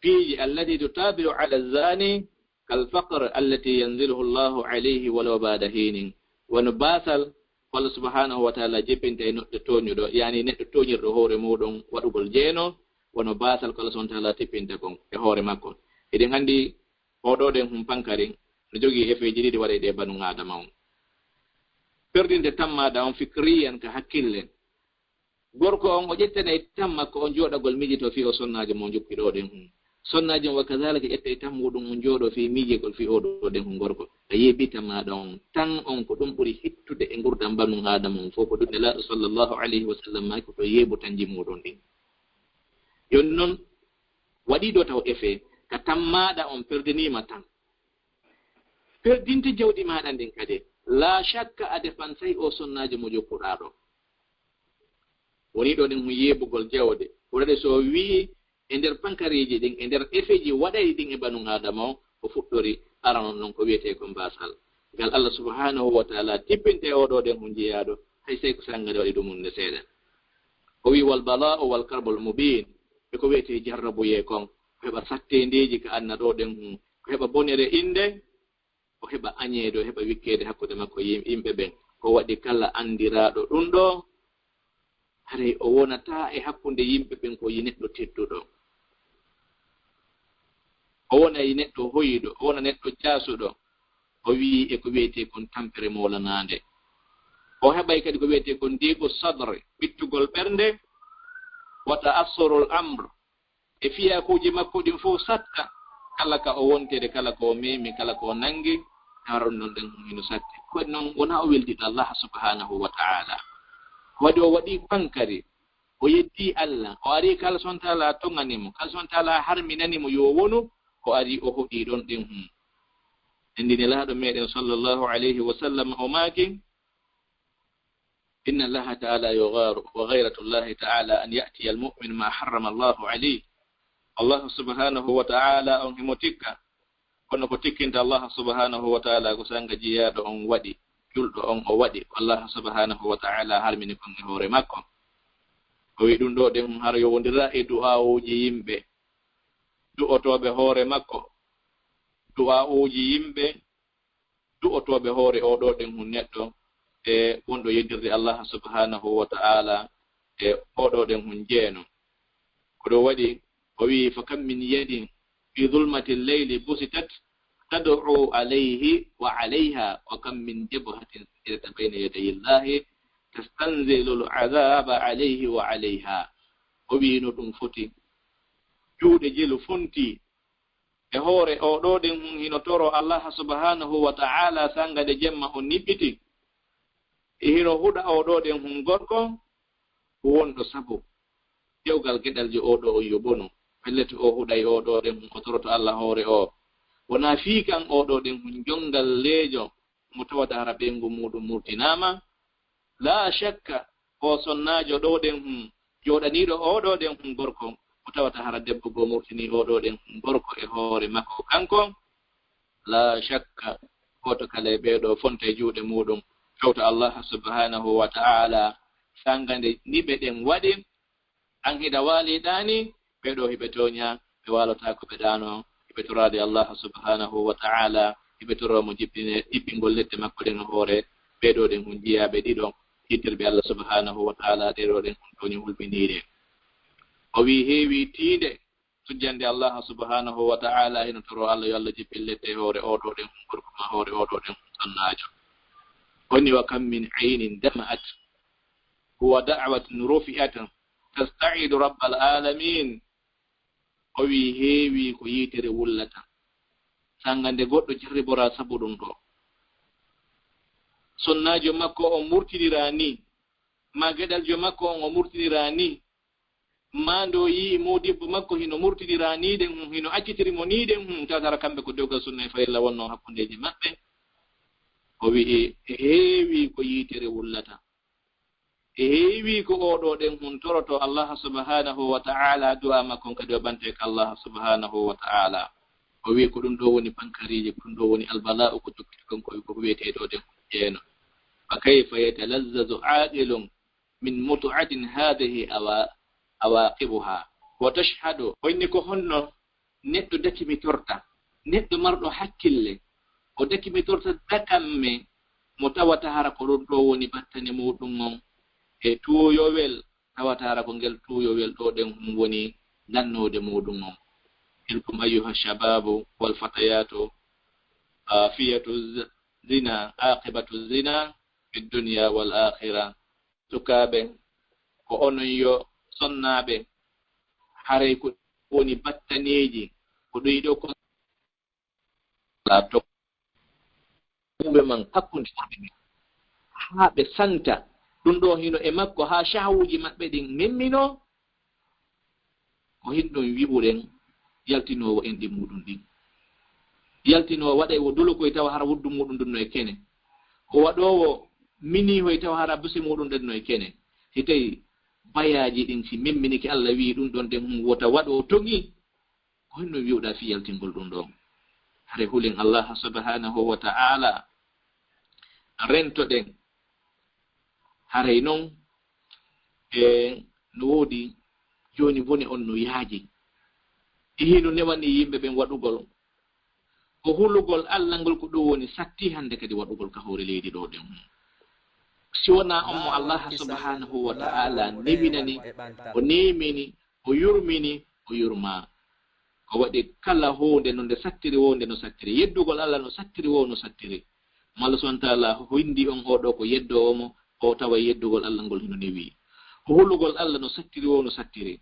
piiji allati tutabi'u ala zani kal faqr allati yanziluhu Allahu alayhi walaw ba'da hinin. Wano baasal ko Allah subhanahu wa ta'ala jippinta e neɗɗo tooñuɗo, yani neɗɗo tooñirɗo hoore muɗum waɗugol jeeno, wano baasal ko Allah subhanahu wa ta'ala tippinta kon e hoore makko. Eɗen anndi oo ɗo ɗen hum pankari no jogii efeeji ɗiɗi waɗay ɗe banu Aadama on. Perdinde tammaaɗa on fikriyan ka hakkille. Gorko on o ƴettanay tamma ko on jooɗagol miijitoo fii o sonnaajo mo jokki ɗo ɗen hum. Sonnaajo on wa kadhalika ƴetta e tammuɗum on jooɗoo fii miijegol fii oo ɗo ɗen hum gorko. A yeeɓi tammaaɗa on tan on ko ɗum ɓuri hittude e ngurdam banu Aadama on fof ko ɗum Nelaaɗo sallallahu alayhi wa sallam maaki ko yeeɓu tanji muɗum ɗin. Jooni non waɗi ɗo taw effet ka tammaaɗa on perdiniima tan. Perdinte jawdi maaɗa ndin kadi. Laa shakka a defansay oo sonnaajo mo jokkuɗaa ɗo. Woni ɗo ɗin hum yeeɓugol jawde. Ɓurade so o wi'i e nder pankariiji ɗin, e nder efeeji waɗayɗi ɗin e banu Aadama o, o fuɗɗori arano non ko wiyetee ko baasal. Ngal Allah subhanahu wa ta'ala tippinte oo ɗo ɗen hum jeyaaɗo, hay sey ko sangade waɗi ɗum hunde seeɗa. O wi'i, "Wal bala'u wal karbul mubin." E ko wiyetee jarrabuyee kon, heɓa satteendeeji ka anna ɗo ɗen hun, ko heɓa bonere innde, o heɓa añeede, o heɓa wikkeede hakkunde makko yim-, yimɓe ɓen. Ko waɗi kala anndiraaɗo ɗum ɗo, haray o wonataa e hakkunde yimɓe ɓen ko yi neɗɗo tedduɗo. O wona yi neɗɗo hoyuɗo, o wona neɗɗo jaasuɗo. O wi'i e ko wi'etee kon tampere moolanaande. O heɓay kadi ko wi'etee kon diiqu sadre, ɓittugol ɓernde, wa ta'assurul amr, e fiyaakuuji makko ɗin fof satta, kala ka o wontiri, kala ko o memi, kala ko o nangi, tawa ɗum ɗon ɗen hino satti. Ko waɗi noon, wonaa o weldiɗo Allah subhanahu wa ta'ala. Ko waɗi o waɗi pankari, o yeddi Allah, o ari kala son taala toŋani mo, kala son taala harminani mo yo wonu, o ari o hoɗi ɗon ɗen hun. Enndi Nelaaɗo meɗen sallallahu alayhi wa sallam, o maaki, إن الله تعالى يغار، وغيرة الله تعالى أن يأتي المؤمن ما حرم الله عليه. Allah subhanahu wa ta'ala on himo tikka, kono ko tikkinta Allah subhanahu wa ta'ala ko sanga jiyaaɗo on waɗi, julɗo on o waɗi, ko Allah subhanahu wa ta'ala harmini kon e hoore makko. O wi ɗum ɗo ɗen har yowondira e du'aawuji yimɓe, du'otooɓe hoore makko, du'aawuji yimɓe, du'otooɓe hoore oo ɗoo ɗen hun neɗɗo e wonɗo yeddirde Allah subhanahu wa ta'ala e oo ɗoo ɗen hun jeeno. Ko ɗum waɗi o wi'i, فكم من يد في ظلمة الليل بسطت تدعو عليه وعليها، وكم من جبهة سجدت بين يدي الله تستنزل العذاب عليه وعليها. O wi'i no ɗum foti, juuɗe jelu fontii e hoore oo ɗoo ɗen hun hino toro Allah subhanahu wa ta'ala sanga nde jemma on niɓɓiti. E hino huɗa oo ɗoo ɗen hun gorko wonɗo sabu dewgal geɗaljo oo ɗoo on yo bonu. Pellet o huɗay oo ɗoo ɗen hun o toroto Allah hoore oo. Wonaa fii kan oo ɗoo ɗen hun jongal leejo mo tawata hara ɓeyngu muuɗum murtinaama. Laa shakka, oo sonnaajo ɗoo ɗen hun, jooɗaniiɗo oo ɗoo ɗen hun gorko, mo tawata hara debbo goo murtinii oo ɗoo ɗen hun gorko e hoore makko kanko. Laa shakka, gooto kala e ɓee ɗoo fonta e juuɗe muuɗum, fewta Allah subhanahu wa ta'ala, sanga nde niɓe ɗen waɗi, an hiɗa waali ɗaani, ɓee ɗoo hiɓe tooña, ɓe waalotaako ɓe ɗaano, hiɓe toraade Allah subhanahu wa ta'ala, hiɓe toroo mo jippine-, jippingol lette makko ɗen no hoore, ɓee ɗoo ɗen hun jiyaaɓe ɗiɗo, yettirɓe Allah subhanahu wa ta'ala, ɗee ɗoo ɗen hun tooñi hulɓiniire. O wi'i heewi tiinde, sujjande Allah subhanahu wa ta'ala, hino toroo Allah yo Allah jippin lette e hoore oo ɗoo ɗen hun gorko maa hoore oo ɗoo ɗen hun sonnaajo. O wi'i, وكم من عين دمعت ودعوة رفعت تستعيذ رب العالمين. O wi'i heewi ko yiitere wullata, sanga nde goɗɗo jarriboraa sabu ɗum ɗoo. Sonnaajo makko on murtiniraa nii, maa geɗaljo makko on o murtiniraa nii, maa ndo yi'i moodibbo makko hino murtiniraa nii ɗen hun, hino accitiri mo nii ɗen hun, tawata hara kamɓe ko dewgal sunna e farilla wonnoo hakkundeeji maɓɓe. O wi'i, heewi ko yiitere wullata. E heewi ko oo ɗoo ɗen hun toroto Allah subhanahu wa ta'ala, du'a makko on kadi o ɓante ka Allah subhanahu wa ta'ala. O wi'i ko ɗum ɗoo woni pankariiji, ko ɗum ɗoo woni albala'u ko jokkiti kon ko, ko wi'etee ɗoo ɗen hun jeeno. فكيف يتلذذ عاقل من متعة هذه عوا-، عواقبها وتشهد. O inni ko honno neɗɗo dakimitorta, neɗɗo marɗo hakkille, o dakimitorta dakamme mo tawata hara ko ɗum ɗoo woni battane muuɗum on e tuuyowel, tawata hara ko ngel tuuyowel ɗoo ɗen hun woni lannoode muuɗum on. تلكم أيها الشباب والفتيات عافية الزنا، عاقبة الزنا في الدنيا والآخرة. Sukaaɓe, ko onon yo sonnaaɓe, haray ko woni battaneeji, ko ɗum ɗoo kon laato. Ɓe man hakkunde worɓe ɓen, haa ɓe santa. Ɗum ɗoo hino e makko, haa shahawuuji maɓɓe ɗin memminoo. Ko hinɗum wi'uɗen yaltinoowo enɗi muuɗum ɗin. Yaltinoowo waɗay wo dolokoy tawa hara wuddu muuɗum ɗum no e kene. Ko waɗoowo minihoy tawa hara buse muuɗum ɗen no e kene. Si tawi bayaaji ɗin si memminike, Allah wi'i ɗum ɗon ɗen hun wota waɗo, o toŋi. Ko honno wi'uɗaa fii yaltingol ɗum ɗon? Hare hulen Allah subhanahu wa ta'ala, rentoɗen. Haray non, e no woodi jooni bone on no yaaji. Hino newani yimɓe ɓen waɗugol. Ko hulugol Allah ngol ko ɗum woni satti hannde kadi waɗugol ka hoore leydi ɗo ɗen. Si wonaa on mo Allah subhanahu wa ta'ala newinani, o neemini, o yurmini, o yurma. Ko waɗi kala huunde no nde sattiri wo nde no sattiri. Yeddugol Allah no sattiri wo no sattiri. Mo Allah subhanahu wa ta'ala hindi on o ɗo ko yeddoowo mo, o tawa yeddugol Allah ngol hino newi. Hulugol Allah no sattiri wo no sattiri.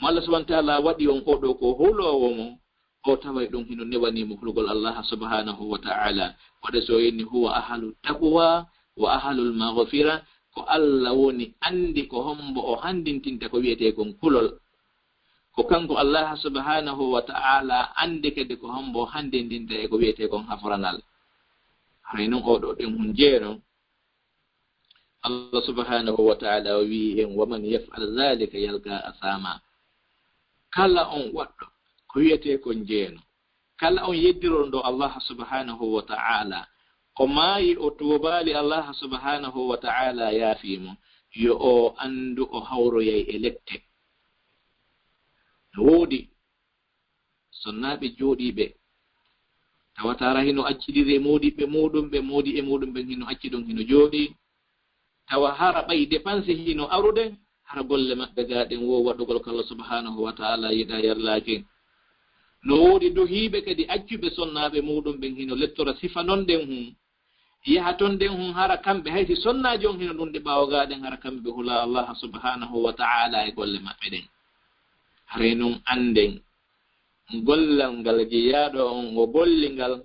Mo Allah subhanahu wa ta'ala waɗi on o ɗo ko huloowo mo, o taway ɗum hino newani mo hulugol Allah subhanahu wa ta'ala. Waɗa so inni huwa ahlu taqwa wa ahlul maghfira, ko Allah woni anndi ko hombo o hanndintinta ko wi'etee kon kulol. Ko kanko Allah subhanahu wa ta'ala anndi kadi ko hombo o hanndintinta e ko wi'etee kon haforanal. Haray non o ɗo ɗen hun jeeno. Allah subhanahu wa ta'ala o wi'i en, "Wa man yaf'al dhalika yalqa asama." Kala on waɗɗo ko wi'etee kon jeeno, kala on yeddirondo Allah subhanahu wa ta'ala, o maayi o tuubaali Allah subhanahu wa ta'ala yaafii mo, yo o anndu o hawroyay e lette. No woodi sonnaaɓe jooɗiiɓe, tawa tara hino accidiri e moodiɓɓe muuɗum ɓe, moodi e muuɗum ɓen hino acci ɗon hino jooɗii, tawa hara ɓay dépense hino arude, hara golle maɓɓe gaa ɗen wo waɗugol ko Allah subhanahu wa ta'ala yiɗaa yallaaki. No woodi duhiiɓe kadi accuɓe sonnaaɓe muuɗum ɓen hino lettora sifa non ɗen hun, yaha ton ɗen hun hara kamɓe hay si sonnaaji on hino ɗunɗi ɓaawo gaa ɗen hara kamɓe ɓe hulaa Allah subhanahu wa ta'ala e golle maɓɓe ɗen. Haray non annden gollal ngal jeyaaɗo on o golli ngal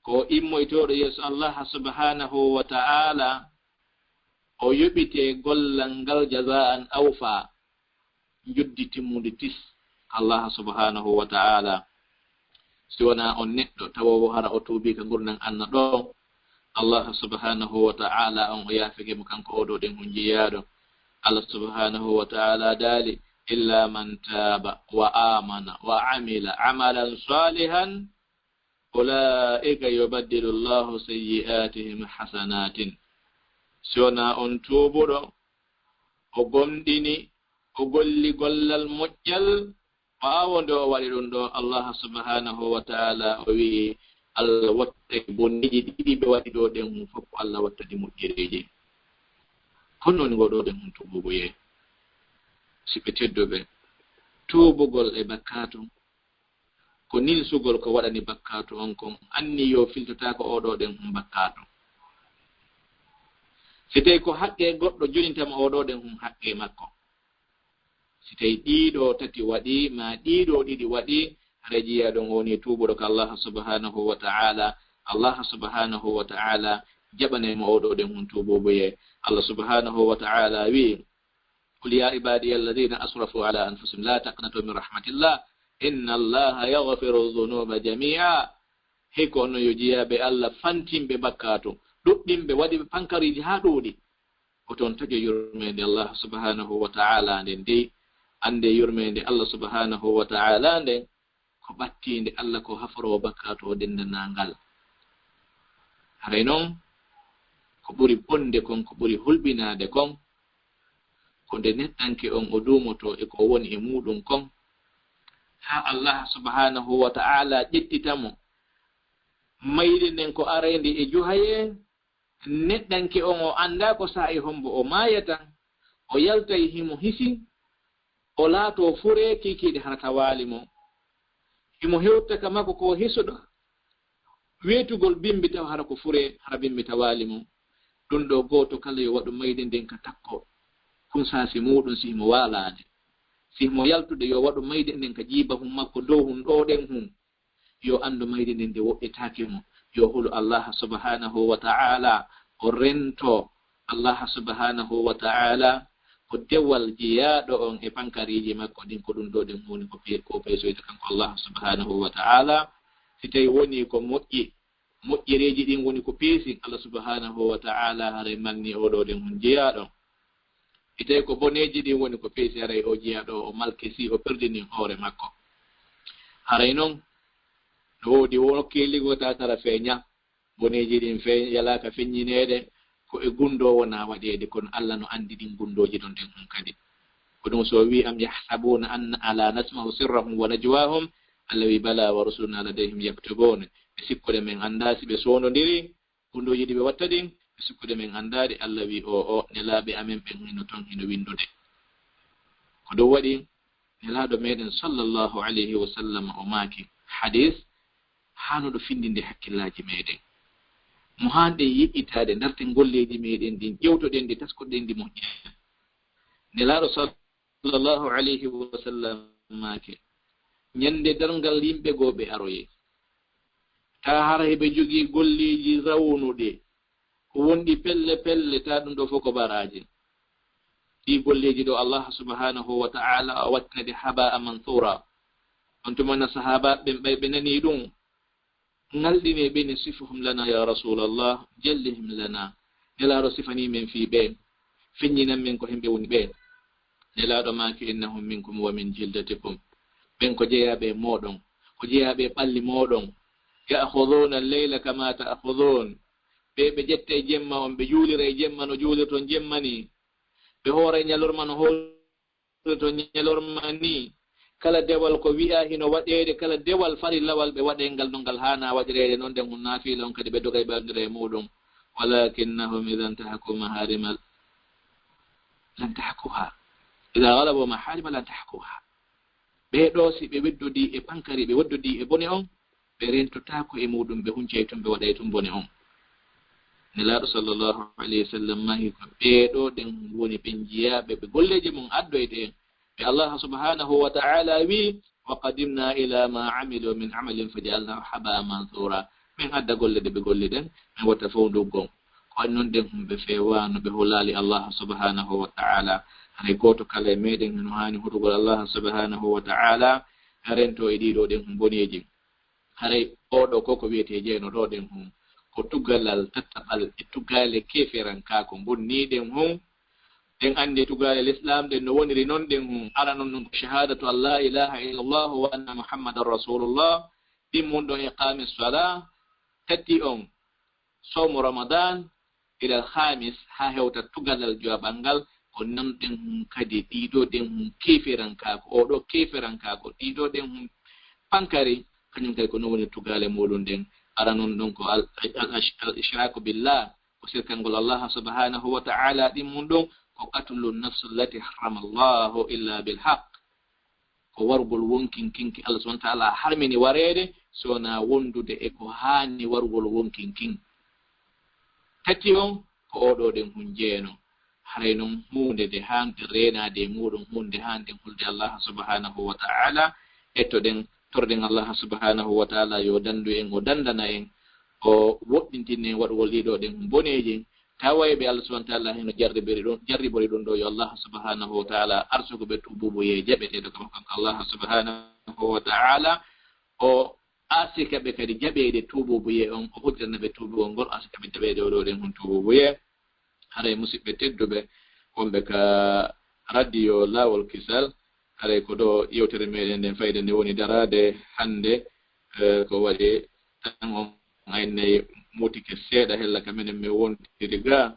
ko immoytooɗo yeeso Allah subhanahu wa ta'ala, o yoɓitee gollal ngal jazaan awfa, njoddi timmundi tis Allah subhanahu wa ta'ala. Si wonaa on neɗɗo tawoowo hara o tuubii ka ngurndan anna ɗo, Allah subhanahu wa ta'ala on o yaafike mo kanko o ɗo ɗen hun jeyaaɗo. Allah subhanahu wa ta'ala daali, "Illa man taaba wa amana wa amila amalan salihan, ula'ika yubaddilu Allahu sayyi'atihim hasanatin." Si wonaa on tuubuɗo, o gomɗini, o golli gollal moƴƴal, ɓaawo nde o waɗi ɗum ɗo, Allah subhanahu wa ta'ala o wi'i, Allah wattay boneeji ɗiɗi ɓe waɗi ɗo ɗen hun fof, Allah wattadi moƴƴereeji. Kono woni ngo ɗo ɗen hun tuubuɓe. Si ɓe tedduɓe, tuubugol e bakkaatu, ko ninsugol ko waɗani bakkaatu on kon, anni yo filtotaako o ɗo ɗen hun bakkaatu. Si tawi ko haqqe goɗɗo jonintama o ɗo ɗen hun haqqe makko. Si tawi ɗiɗo tati waɗi, ma ɗiɗo ɗiɗi waɗi, hara jiya ɗon woni tuubuɗo ka Allah subhanahu wa ta'ala. Allah subhanahu wa ta'ala jaɓanay mo o ɗo ɗen hun tuubuɓe. Allah subhanahu wa ta'ala wi'i, "Qul ya ibadiya alladhina asrafu ala anfusihim la taqnatu min rahmatillah, inna Allaha yaghfiru dhunuba jami'a." Hey ko onon yo jiyaaɓe Allah fantinɓe bakkaatu, ɗuɗɗinɓe, waɗiɓe pankariiji haa ɗuuɗi. Oton taƴo yurmeende Allah subhanahu wa ta'ala nden dey. Annde yurmeende Allah subhanahu wa ta'ala nden ko ɓattiinde Allah ko haforoowo bakkaatu o denndanangal. Haray non ko ɓuri bonde kon, ko ɓuri hulɓinaade kon, ko nde neɗɗanke on o duumoto e ko woni e muuɗum kon, haa Allah subhanahu wa ta'ala ƴettita mo. Mayde nden ko arayndi e juhaye, neɗɗanke on o anndaa ko saa'i hombo o maayata, o yaltay himo hisi, o laatoo furee kiikiiɗe hara tawaali mo. Himo hewta ka makko ko hisuɗo, weetugol bimbi tawa hara ko furee, hara bimbi tawaali mo. Ɗum ɗo gooto kala yo waɗu mayde nden ka takko, kun saasi muuɗum si himo waalaade. Si himo yaltude yo waɗu mayde nden ka jiibahun makko dow hun ɗo ɗen hun. Yo anndu mayde nden nde woɗɗitaake mo. Yo hulu Allah subhanahu wa ta'ala, o rento Allah subhanahu wa ta'ala, ko dewal jeyaaɗo on e pankariiji makko ɗin, ko ɗum ɗo ɗen woni ko pe-, ko peesoyta kanko Allah subhanahu wa ta'ala. Si tawi woni ko moƴƴi, moƴƴereeji ɗin woni ko peesi, Allah subhanahu wa ta'ala haray manni o ɗo ɗen on jeyaaɗo. Si tawi ko boneeji ɗin woni ko peesi, haray o jeyaaɗo o malkesi, o perdini hoore makko. Haray non, no woodi wokkeeli go tatara feeña, boneeji ɗin fe-, yalaaka feññineede, ko e gundoo wona waɗeede, kono Allah no anndi ɗin gundooji ɗon ɗen on kadi. Ko ɗum so o wi: "Am yahsabuna anna la nasma'u sirrahum wa najwahum?" Allah wi: "Bala wa rusuluna ladayhim yaktubun." Ɓe sikkude men anndaa si ɓe soondondiri, hunduuji ɗi ɓe watta ɗin, ɓe sikkude men anndaa ɗi. Allah wi: "O, o, nelaaɓe amen ɓen hino ton, hino winndude." Ko ɗum waɗi Nelaaɗo meɗen sallallahu alayhi wa sallam o maaki, hadis haanuɗo findinde hakkillaaji meɗen. Mo haanɗen yeƴƴitaade, ndarten golleeji meɗen ɗin, ƴewtoɗen ɗi, taskoɗen ɗi moƴƴa. Nelaaɗo sallallahu alayhi wa sallam maaki, ñande darngal yimɓe goo ɓe aroyay. Taa hara hiɓe jogii golleeji rawnuɗe, ko wonɗi pelle pelle, taa ɗum ɗoo fof ko baraaji. Ɗii golleeji ɗoo, Allah subhanahu wa ta'ala o wattinade habaa mansura. On tuma na sahaabaaɓe ɓen, ɓay ɓe nanii ɗum, ŋalɗini ɓe ne: "Sifhum lana ya Rasulallah, jallihim lana." Nelaaɗo, sifanii men fii ɓeen, feññinan men ko hemɓe woni ɓeen. Nelaaɗo maaki: "Innahum minkum wa min jildatikum." Ɓen ko jeyaaɓe e mooɗon, ko jeyaaɓe e ɓalli mooɗon. "Ya'khudhuna al-layla kama ta'khudhun." Ɓe, ɓe ƴetta e jemma on, ɓe juulira e jemma no juulirton jemma ni. Ɓe hoora e ñalorma no hoorton ñalorma ni. Kala dewal ko wi'aa hino waɗeede, kala dewal farillawal ɓe waɗay ngal no ngal haanaa waɗireede non, nden hun naafiila on kadi ɓe dogay ɓe anndira e muuɗum. "Walakinnahum idha intahaku maharimal, lam intahakuha. Idha ghalabu maharima lam intahakuha." Ɓee ɗoo, si ɓe weddodii e pankari, ɓe weddodii e bone on, ɓe rentotaako e muuɗum, ɓe huncay tun, ɓe waɗay tun bone on. Nelaaɗo sallallahu alayhi wa sallam maaki ko ɓee ɗoo ɗen woni ɓen jiyaaɓe ɓe golleeji mun addoyte en. Ɓe Allah subhanahu wa ta'ala wi: "Wa qadimna ila ma amilu min amalin faja'alnahu haba'an mansura." Min adda golle ɗe ɓe golli ɗen, min watta fow nduggon. Ko waɗi non ɗen hum ɓe feewaano, ɓe hulaali Allah subhanahu wa ta'ala. Haray gooto kala e meɗen hino haani hutugol Allah subhanahu wa ta'ala, rento e ɗii ɗoo ɗen hum boneeji. Haray oo ɗoo ko ko wiyetee jeeno ɗoo ɗen hum, ko tugalal tattaɓal e tugaale keeferankaaku bonnii ɗen hum. Ɗen anndi tugaale Lislaam ɗen no woniri non ɗen hum. Ara non ɗum ko shahadatu an la ilaha illallah wa anna Muhammadan Rasulullah. Ɗin mun ɗon iqaami sala, tati on sawmu Ramadan, ilal khamis, haa hewta tugalal jowaɓal ngal, ko non ɗen hum kadi ɗii ɗoo ɗen hum keeferankaaku, oo ɗoo keeferankaaku, ɗii ɗoo ɗen hum pankari, kañum kadi ko non woni tugaale muuɗum ɗen. Ara non ɗon ko al, al, al, al ishraku billah, ko sirkangol Allah subhanahu wa ta'ala. Ɗin mun ɗon ko qatlu nafsu allati harrama Allahu illa bil haqq. Ko wargol wonkin kin ki Allah subhanahu wa ta'ala harmini wareede, so wonaa wondude e ko haani wargol wonkin kin. Tati on, ko oo ɗoo ɗen hum jeeno. Haray non huunde nde haanɗen reenaade e muuɗum, huunde nde haanɗen hulde Allah subhanahu wa ta'ala, ettoɗen, torɗen Allah subhanahu wa ta'ala yo danndu en, o danndana en, o woɗɗintin en waɗugol ɗii ɗoo ɗen hum boneeji. Tawa e ɓe Allah subhanahu wa ta'ala hino jarribori ɗum, jarribori ɗum ɗoo, yo Allah subhanahu wa ta'ala arsuku ɓe tuubuubuyee jaɓeteeɗo kama kanko Allah subhanahu wa ta'ala. O arsika ɓe kadi jaɓeede tuubuubuyee on, o hujjana ɓe tuubugol ngol, arsika ɓe jaɓeede oo ɗoo ɗen hum tuubuubuyee. Haray musiɓɓe tedduɓe wonɓe ka radio Laawol Kisal, haray ko ɗoo yewtere meɗen nden fayda nde woni daraade hannde, eh, ko waɗi tan on aynay motike seeɗa hella ka menen min wontiri ga.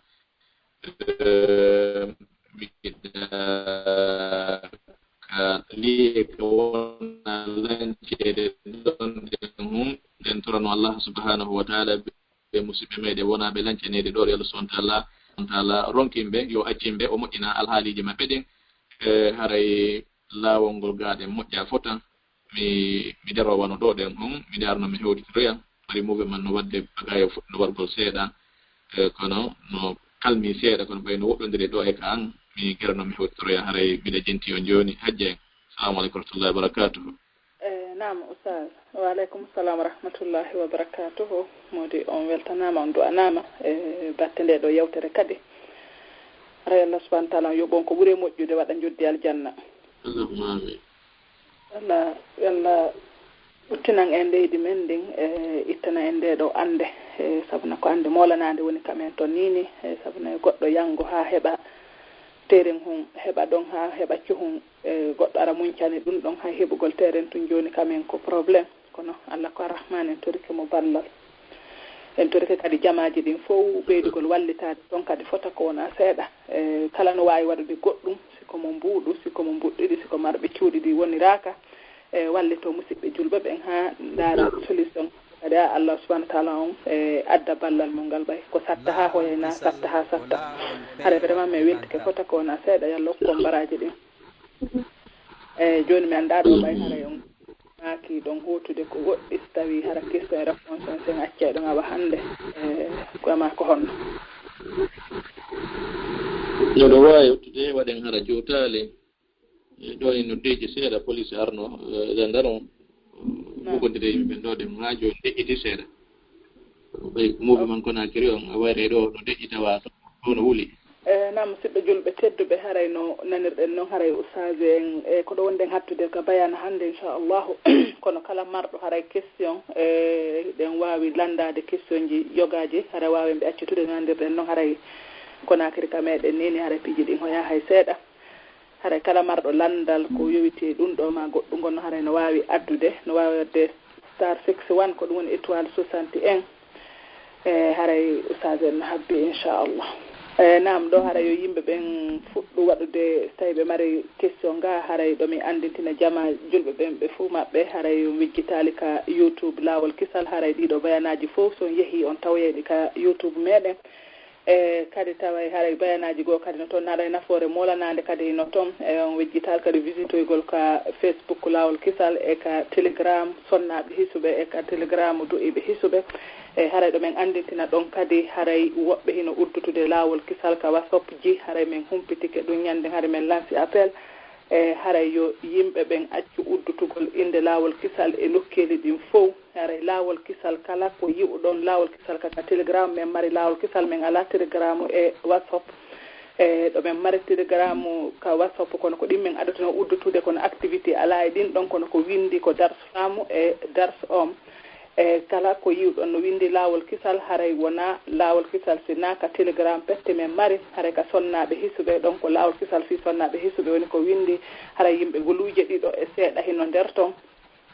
Eh, miɗa ka liye ka wona lanceede ɗon ɗen hum, ɗen torano Allah subhanahu wa ta'ala ɓe musiɓɓe meɗen wonaaɓe lancaneede ɗoo, yo Allah subhanahu wa ta'ala, ta'ala ronkin ɓe, yo accin ɓe, o moƴƴina alhaaliiji maɓɓe ɗin. Eh, haray laawol ngol gaaɗen moƴƴa fota. Mi, mi daroo wano ɗoo ɗen hum, mi darno mi hewtitoya. Mari move man no wadde bagayo fuɗɗo wargol seeɗa. Eh, kono no kalmi seeɗa, kono ɓay no woɗɗondiri ɗoo e ka an. Mi garano mi hewtitoya, haray miɗa jenti on jooni. Hajja en. Salamu aleykum wa rahmatullahi wa barakatuhu. Eh, naam, Oustaz. Wa aleykum salam wa rahmatullahi wa barakatuhu. Modi on weltanaama, on du'anaama e batte nde ɗoo yewtere kadi. Haray Allah subhanahu wa ta'ala on yoɓon ko ɓuri moƴƴude, waɗa njoddi aljanna. Allahumma amin. Allah, Allah ɓuttinan en leydi men ndin, e ittana en nde ɗoo annde, e sabu na ko annde moolanaande woni ka men ton nii ni, e sabu na e goɗɗo yanngo haa heɓa teeren hun, heɓa ɗon haa heɓa cuhun, e goɗɗo ara muncani ɗum ɗon, hay heɓugol teeren tun jooni ka men ko problème. Kono Allah ko Arrahman, en torike mo ballal. En torike kadi jamaaji ɗin fow ɓeydugol wallitaade toon kadi fota ko wona seeɗa. E kala no waawi waɗude goɗɗum, si ko mo mbuuɗu, si ko mo mbuɗɗiɗi, si ko marɓe cuuɗi ɗi woniraaka, e wallito musidɓe julɓe ɓen haa ndaara solution. Kadi a Allah subhanahu wa taala on e adda ballal mum ngal ɓay ko satta haa hoyay na satta haa satta. Hare vraiment mi weltike fota ko wona seeɗa yalla okko on baraaji ɗin. E jooni mi anndaa ɗo ɓay haray on maaki ɗon hootude ko woɗɗi so tawii hara question e réponse on sen accay ɗon awa hannde. E ko ama ko honno? Miɗo waawi yottude waɗen hara jowtaali. E ɗo e noddeeji seeɗa police arno gendarme on bugondire yimɓe ɓen ɗo ɗen haa jooni deƴƴiti seeɗa. Ɓay muubi man Konaakiri on a wayre ɗo no deƴƴita wa to no wuli. E na musidɓe julɓe tedduɓe haray no nanirɗen noon haray ustaaji en e ko ɗo wonɗen hattude ka bayana hannde inchallahu. Kono kala marɗo haray question e ɗen waawi lanndaade question ji yogaaji haray waawen ɓe accutude no nanirɗen noon haray Konaakiri ka meɗen ni ni haray piiji ɗin hoyaa hay seeɗa. Haray kala marɗo lanndal ko yowiti e ɗum ɗo ma goɗɗum ngon no haray no waawi addude no waawi waɗde star six one ko ɗum woni étoile soixante et un. E haray ustaas en no habbi inchallah. E naam ɗo haray yo yimɓe ɓen fuɗɗu waɗude so tawi ɓe mari question ga haray ɗo mi anndintina jama julɓe ɓen ɓe fof maɓɓe haray on wejjitaali ka youtube laawol kisal haray ɗiɗo bayanaaji fof so on yehi on tawoyay ɗi ka youtube meɗen. E kadi taway haray bayanaaji goo kadi no toon haray nafoore moolanaande kadi no toon e on wejjitaali kadi visitoygol ka facebook laawol kisal e ka telegram sonnaaɓe hisuɓe e ka telegram du'iiɓe hisuɓe. E haray ɗo men anndintina ɗon kadi haray woɓɓe hino uddutude laawol kisal ka wasop ji haray men humpitike ɗum ñande hari men lansi appel. E haray yo yimɓe ɓen accu uddutugol innde laawol kisal e nokkeeli ɗin fow. Haray laawol kisal kala ko yi'uɗon laawol kisal ka ka telegram men mari laawol kisal men alaa telegram e whatsapp. E ɗo men mari telegram ka whatsapp kono ko ɗin men adotino uddutude kono activité alaa e ɗin ɗon kono ko winndi ko dars faamu e dars om. E kala ko yi'uɗon no winndi laawol kisal haray wona laawol kisal si naa ka telegram pette men mari haray ka sonnaaɓe hisuɓe ɗon ko laawol kisal fii sonnaaɓe hisuɓe woni ko winndi. Haray yimɓe guluuje ɗiɗo e seeɗa hino nder ton.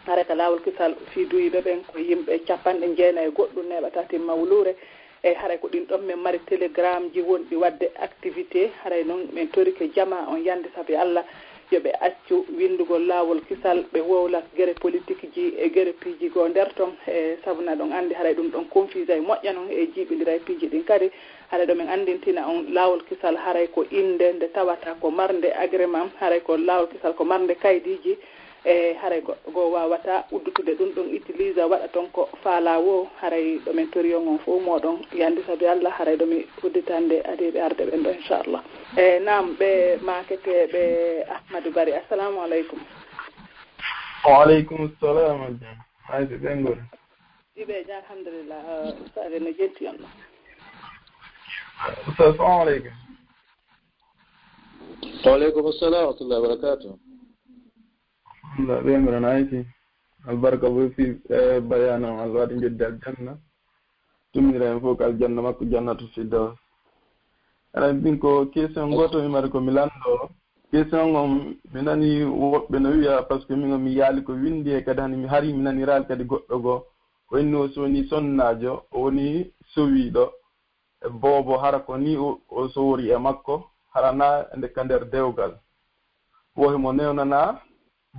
Haray ka laawol kisal fii duyiiɓe ɓen ko yimɓe capanɗe jeenayi e goɗɗum neeɓataa timma wuluure. E haray ko ɗin ɗon men mari telegram ji wonɗi waɗde activité haray noon men torike jama on yande sabi allah yo ɓe accu winndugol laawol kisal ɓe wowla gere politique ji e gere piiji goo nder ton e sabu na ɗon anndi haray ɗum ɗon confuse ay moƴƴa noon e jiiɓindira e piiji ɗin kadi. Haray ɗo men anndintina on laawol kisal haray ko innde nde tawata ko marnde agrément haray ko laawol kisal ko marnde kaydiiji. E haray goɗɗo goo waawata uddutude ɗum ɗon utilisa waɗa toon ko faalaa woo haray ɗo men toriyon on fof mooɗon yande sabi allah haray ɗo mi udditande adiiɓe arde ɓen ɗo inchallah. E naam ɓe maaketeeɓe ahmadou bari assalamu aleykum. Waaleykum salam aljam. Hayde ɓe ngoni. Iɓe ja alhamdulillah. Ustaade no jetti on ɗo. Ustaade salamu aleykum. Waaleykum assalam wa rahmatullahi wa barakatuh. Alhamdulillah ɓe ngoni nayti. Albarka bo fi bayanam allah waɗi jeddi aljanna. Tumira en fof ko aljanna makko jannatu firdaws. Aɗa min ko question goto mi mari ko mi lanndo. Question on mi nani woɓɓe no wiya par ce que min mi yaali ko windi e kadi hani mi hari mi naniraali kadi goɗɗo goo o inni o sowni sonnaajo o woni sowiiɗo e boobo hara ko ni o sowori e makko hara na nde ka nder dewgal. Wo himo newnana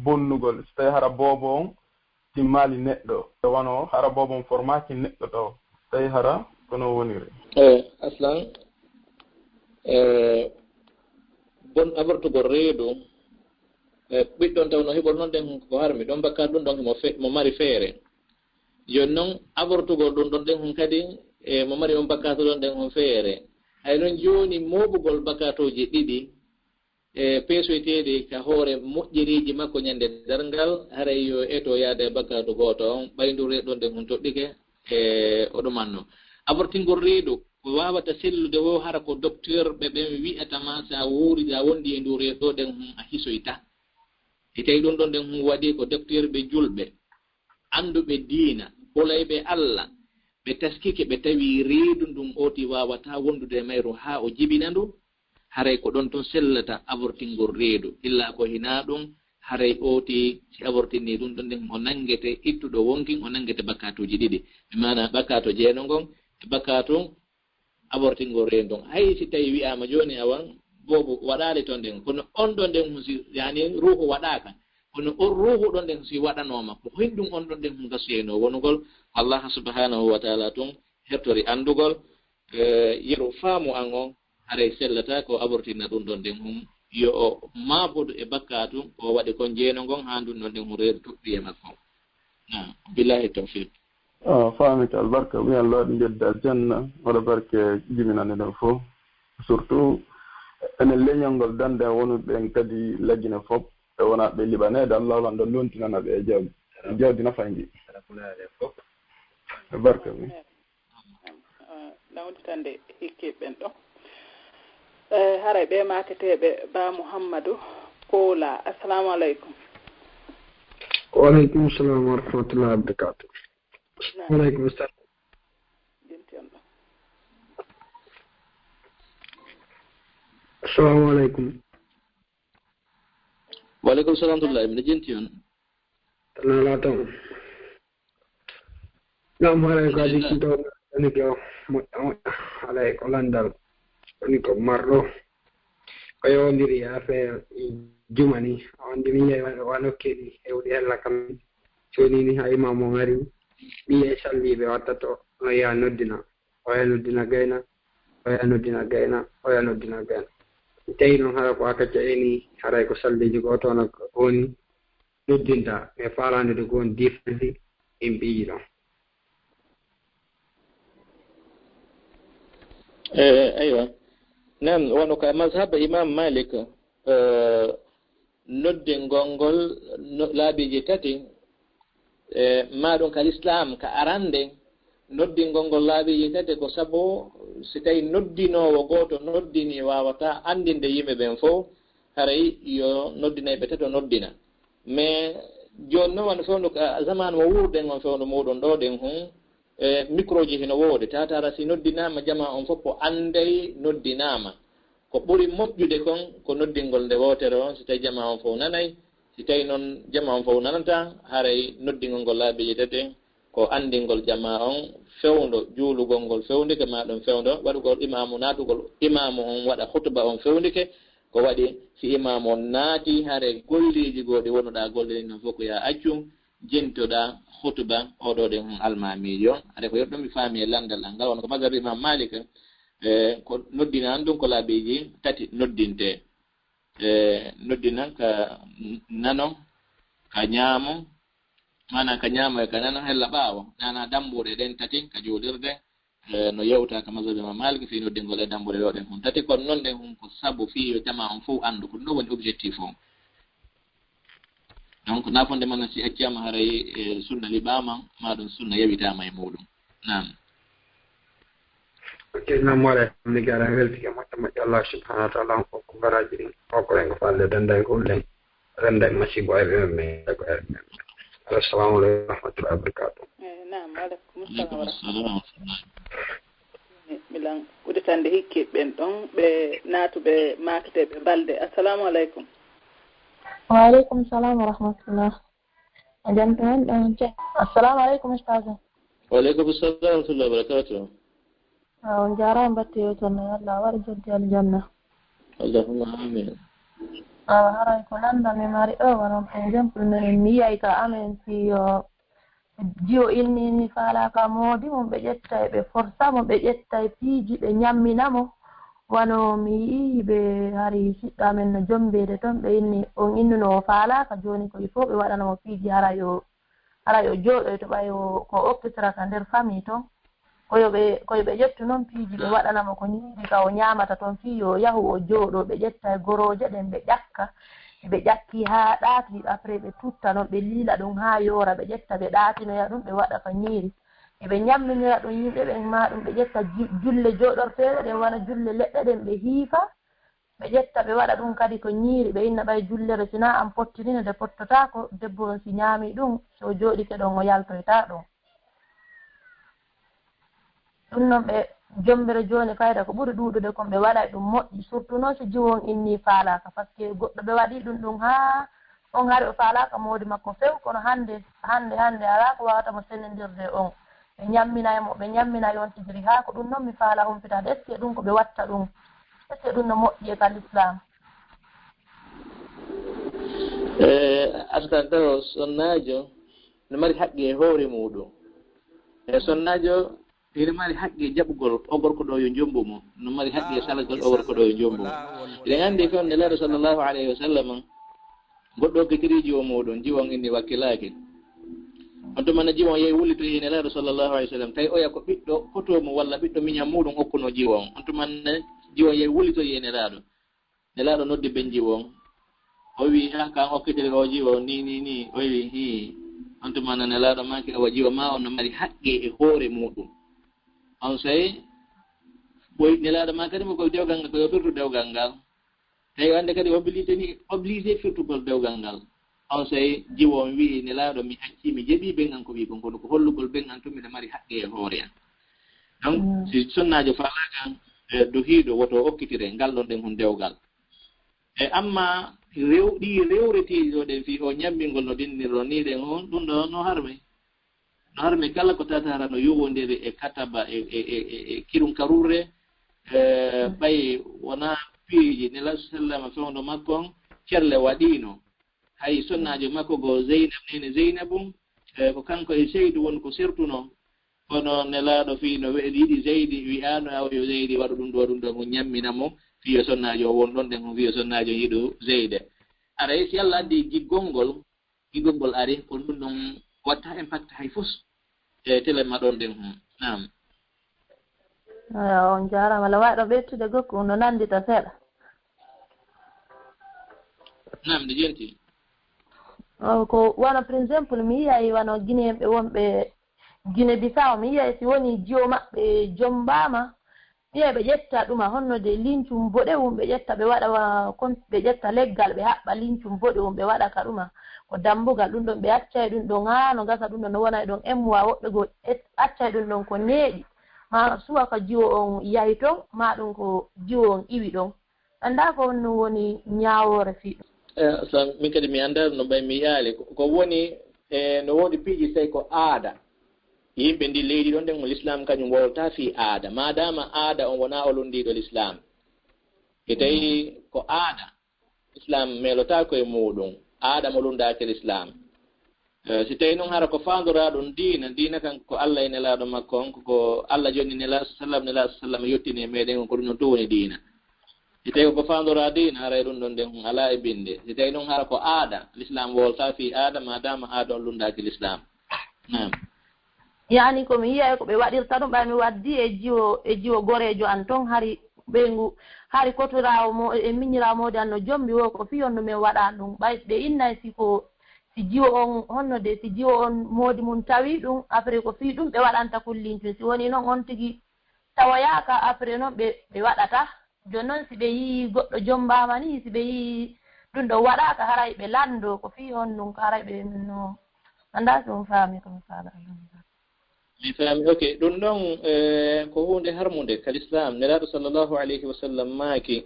bonnugol so tawi hara boobo on timmaali neɗɗo e wano hara boobo on formaaki neɗɗo taw so tawi hara kono woniri. Eyi aslan e bon abortugol reedu e ɓiɗɗon taw no heɓor noon ɗen ko harmi ɗon bakkat ɗum ɗon himo fe mo mari feere. Jooni noon abortugol ɗum ɗon ɗen hon kadi e mo mari on bakkato ɗon ɗen hon feere. Hay noon jooni mooɓugol bakkatooji ɗiɗi e peesoyteeɗi ka hoore moƴƴereeji makko ñande darngal haray yo eto yaada e bakkaatu gooto on ɓay ndu reeɗon ɗen hun toɗɗike e o ɗumanno abortingol reedu ko waawata sellude wo hara ko docteur ɓe ɓen wi'ata ma si a wuuri a wondi e ndu reeɗo ɗen hun a hisoyta. E tawi ɗum ɗon ɗen hun waɗi ko docteur ɓe julɓe annduɓe diina ɓolayɓe allah ɓe taskike ɓe tawi reedu ndun ooti waawata wondude e mayru haa o jibina ndu. Haray ko ɗon tun sellata abortingol reedu illa ko hinaa ɗun haray ooti si abortinii ɗum ɗon ɗen, o nanngete ittuɗo wonkin, o nanngete bakkaatuuji ɗiɗi. Bi maana bakkaato jeeno ngon e bakkaatu abortingol reendu ndun. Hay si tawi wi'aama jooni awan boobo waɗaali ton ɗen, kono on ɗon ɗen hun si, yani ruuhu waɗaaka, kono on ruuhu ɗon ɗen si waɗanooma, ko honɗun on ɗon ɗen hun gasuyeynoo wonugol? Allah subhanahu wa ta'ala tun hertori anndugol, eh, yeru faamu an on, haray sellata ko abortinna ɗum ɗon ɗen hun, yo o maabodu e bakkaatu ko waɗi kon jeeno ngon haa ndun ɗon ɗen hun reedu toɓɓi e makko. Naam, billahi tawfiq. Ah, faamike albarka, mi Allah waɗi jedde aljanna, waɗa barke jiminande ɗen fof. Surtout, enen leñol ngol dande wonuɓe ɓen kadi lajjine fof, ɓe wona ɓe liɓaneede, Allah lan ɗo lontinana ɓe e jawdi, jawdi nafayndi. Barka mi. Nawditande hikke ɓen ɗo. Eh, haray ɓe maaketeeɓe Ba Muhammadu Poola. Assalamu aleykum. Wa aleykum salam wa rahmatullahi wa barakatuh. Wa aleykum salam. Jenti on ɗo. Assalamu aleykum. Wa aleykum salam wa rahmatullahi. Miɗo jenti on. Tan ala tan. Naam, haray ko adii ɗum ɗo woni ko moƴƴa moƴƴa, haray ko lanndal woni ko marɗo. Ko yowondiri e affaire juma ni, on ndi min yehi wano keɗi hewɗi hella kam. Jooni ni ha imam on ari, mi yehi salliiɓe watta to, no yaha noddina, oya noddina gayna, oya noddina gayna, oya noddina gayna. Mi tawi noon hara ko aka caɗeeni, haray ko salliiji gooto on woni noddinta, mais faalaande de ko woni différence in piiji ɗon. Eh, aywa. Naam, wano ka mazhab Imam Malik, eh, noddingol ngol no, laabiiji tati, eh, ma ɗum ka l'islam ka arande, noddingol ngol laabiiji tati ko sabu si tawi noddinoowo gooto noddini waawata anndinde yimɓe ɓen fof, haray yo noddinayɓe tato noddina. Mais jooni noon wano fewndo ka zaman mo wuurɗen on fewndo muuɗum ɗo ɗen hun, e microji hino woodi, tawata hara si noddinaama jamaa on fof ko annday noddinaama. Ko ɓuri moƴƴude kon ko noddingol nde wootere on, si tawi jamaa on fof nanay, si tawi noon jamaa on fof nanata, haray noddingol ngol laabiiji tati ko anndingol jamaa on fewndo, juulugol ngol fewndike, ma ɗum fewndo waɗugol imaamu, naatugol imaamu on waɗa hutuba on fewndike, ko waɗi si imaamu on naati, haray golleeji goo ɗi wonuɗaa gollini noon fof ko yaa accu, jentoɗaa hutuba oo ɗoo ɗen hun almaamiijo. Haray ko yotɗum mi faami e lanndal an ngal, wano ko mazhab Imam Malik, e, ko noddinaan ɗum ko laabiiji tati noddintee. E, noddinan ka nano, ka ñaamo, maanaa ka ñaamo e ka nano hella ɓaawo, naanaa dambuɗe ɗen tati ka juulirde, e, no yewta ka mazhab Imam Malik fii noddingol e dambuɗe ɗoo ɗen hun tati, kono noon ɗen hun ko sabu fii yo jamaa on fof anndu, ko ɗum ɗoo woni objectif on. Donc, nafonde man si accaama haray, e, sunna liɓaama, ma ɗum sunna yawitaama e muuɗum. Naam. Ok, naam, wala mi gara weltike moƴƴa moƴƴa, Allah subhanahu wa ta'ala on okku baraji ɗin, okku en ko falle danda e gol ɗen, renda e masibo e ɓe men ko e ɓe men. Assalamu aleykum wa rahmatullahi wa barakatuh. Eh, naam, wa aleykum salam wa Aleykum salam wa rahmatullahi. Milan uditande hikki ɓen ɗon ɓe naatuɓe maaketeeɓe balde. Assalamu aleykum. Wa aleykum salam wa rahmatullah. A jam toon ɗon ce. Assalamu aleykum ustaz. Wa aleykum salam wa rahmatullahi wa barakatuh. Ah, on jaaraama batte yewtere no, Allah waɗa joddi aljanna. Allahumma amin. Ah, haray ko lanndal mi mari ɗo, wano par exemple minen mi yiyay ka amen si yo jiwo inni ni faalaaka moodi mum ɓe ƴetta e ɓe forsa mo, ɓe ƴetta e piiji ɓe ñammina mo. Wano mi yii ɓe hari siɗɗo amen no jombede toon, ɓe inni on innuno o faalaaka, jooni ko il faut ɓe waɗana mo piiji hara yo, hara yo jooɗoy to ɓay o, ko okkitata ka nder famille toon. Ko yo ɓe, ko yo ɓe ƴettu noon piiji ɓe waɗana mo ko ñiiri ka o ñaamata toon fii yo yahu o jooɗo, ɓe ƴetta e gorooje ɗen ɓe ƴakka. Ɓe ƴakki haa ɗaati, après ɓe tutta noon ɓe liila ɗum haa yoora, ɓe ƴetta ɓe ɗaatinoya ɗum ɓe waɗa ka ñiiri. Eɓe ñamminoya ɗum yimɓe ɓen, maa ɗum ɓe ƴetta ju-, julle jooɗorteeɗe ɗen wano julle leɗɗe ɗen ɓe hiifa. Ɓe ƴetta ɓe waɗa ɗum kadi ko ñiiri, ɓe inna ɓay jullere si naa an pottini nde pottotaako, debbo on si ñaami ɗum, so o jooɗike ɗon o yaltoytaa ɗon. Ɗum noon ɓe jombere jooni fayda ko ɓuri ɗuuɗude kon ɓe waɗay ɗum moƴƴi, surtout noon si jiwo on innii faalaaka, parce que goɗɗo ɓe waɗii ɗum ɗum haa On hari o faalaaka moodi makko few, kono hannde, hannde, hannde alaa ko waawata mo sendindirde e on. Ɓe ñamminay mo, ɓe ñamminay on tigi haa ko ɗum noon mi faala humpitaade. Est-ce que ɗum ko ɓe watta ɗum? Est-ce que ɗum no moƴƴi e ka l'islam? E askan taw sonnaajo no mari haqqe e hoore muuɗum. E sonnaajo ene mari haqqe jaɓugol o gorko ɗo yo jombo mo, no mari haqqe salagol o gorko ɗo yo jombo mo. Eɗen anndi ko nelaaɗo sallallahu alayhi wa sallam, goɗɗo okkitiri jiwo muuɗum, jiwo on inni wakkilaaki. On tuma na jiwo on yehi wullitoyi e nelaaɗo sallallahu alayhi wa sallam, tawi oya ko ɓiɗɗo koto mo walla ɓiɗɗo miñan muuɗum okkuno jiwo on. On tuma na jiwo on yehi wullitoyi e nelaaɗo. Nelaaɗo noddi ben jiwo on. O wi, "Ha, kan okkitiri o jiwo on, ni, ni, ni." O wi, "Hi." On tuma na nelaaɗo maaki, "Awa jiwo ma on no mari haqqe e hoore muuɗum." On sey, ɓoy nelaaɗo ma kadi mo koye dewgal ngal, ko yo firtu dewgal ngal. Tawi wande kadi obligé ni, obligé firtugol dewgal ngal. On sey jiwo on wi, "Nelaaɗo mi acci, mi jeɓi ben an ko wi kon, kono ko hollugol ben an tun miɗo mari haqqe e hoore an." Donc, si sonnaajo faalaaka e duhiiɗo, woto okkitire ngal ɗon ɗen hun dewgal. E amma rew-, ɗi rewreteeɗi ɗo ɗen fii o ñammingol no ɗinnirro ni ɗen on, ɗum ɗo no harmi. No harmi kala ko tatara no yowondiri e kataba e, e, e, e, e kirunkarurre, e, ɓay wona piiji nelaaɗo sallama fewndo makko on, cerle waɗiino. Hay sonnaajo makko go Zeynab, nene Zeynabu, e, ko kanko e Seydu woni ko sertuno. Kono nelaaɗo fii no we-, yiɗi Zeydi, wi'aano awa yo Zeydi waɗu ɗum ɗo, ɗum ɗo, mo ñammina mo, fii yo sonnaajo o won ɗon ɗen, fii yo sonnaajo yiɗu Zeyde. Aray si Allah addi giggol ngol, giggol ngol ari, ko ɗum ɗon watta impact hay fus e tele ma ɗon ɗen hun. Naam. Eyo, on jaaraama. Ala waawi ɗo ɓeytude gokku, no nanndita seeɗa. Naam, nde jenti. O, ko wano, par exemple, mi yiyay wano Guinéen ɓe wonɓe Guinée Bissau, mi yiyay si woni jiwo maɓɓe jombaama, mi yiyay ɓe ƴetta ɗuma honno de lincum boɗewum, ɓe ƴetta ɓe waɗa wa-, kon, ɓe ƴetta leggal ɓe haɓɓa lincum boɗewum ɓe waɗa ka ɗuma. Ko dambugal ɗum ɗon ɓe accay ɗum ɗon haa no gasa ɗum ɗon no wona e ɗon un mois, woɓɓe goo et-, accay ɗum ɗon ko neeƴi. Ma suwa ka jiwo on yahi ton, ma ɗum ko jiwo on iwi ɗon. Anndaa ko honɗum woni ñaawoore fii ɗum? Eh, so min kadi mi anndaa no ɓay mi yiyaali. Ko, ko woni, e, no woodi piiji tawi ko aada. Yimɓe ndi leydi ɗon ɗen, mo Lislaam kañum wowlata fii aada. Maadaama aada on wonaa o lunndiiɗo Lislaam. E tawi ko aada, Lislaam meelotaako e muuɗum. Aada mo lunndaaki Lislaam. Eh, si tawi noon hara ko faandoraa ɗum diina, diina kan ko Allah e Nelaaɗo makko on, ko, ko Allah jonni Nelaaɗo sallam, Nelaaɗo sallam yottini e meeɗen on, ko ɗum ɗon tun woni diina. Si tawi ko faandoraa diina, haray ɗum ɗon ɗen alaa e binnde. Si tawi noon hara ko aada, Lislaam wowlata fii aada, maadaama aada on lunndaaki Lislaam. Naam. Yaani ko mi yiyay ko ɓe waɗirta ɗum, ɓay mi waddi e jiwo, e jiwo goreejo an ton, hari ɓeyngu, hari kotoraawo mo, e miñiraawo moodi an no jombi wo ko fii honno men waɗan ɗum. Ɓay ɓe innay si ko, si jiwo on, honno de, si jiwo on moodi mun tawi ɗum, après ko fii ɗum ɓe waɗanta kullincun. Si woni noon on tigi tawoyaaka, après noon ɓe, ɓe waɗata. Jooni noon si ɓe yii goɗɗo jombaama ni, si ɓe yii ɗum ɗo waɗaaka, haray ɓe lanndo ko fii honɗum, ko haray ɓe no anndaa si on faami ko mi faala. Mi faami, ok. Ɗum ɗon, eh, ko huunde harmunde ka Lislaam. Nelaaɗo sallallahu alayhi wa sallam maaki,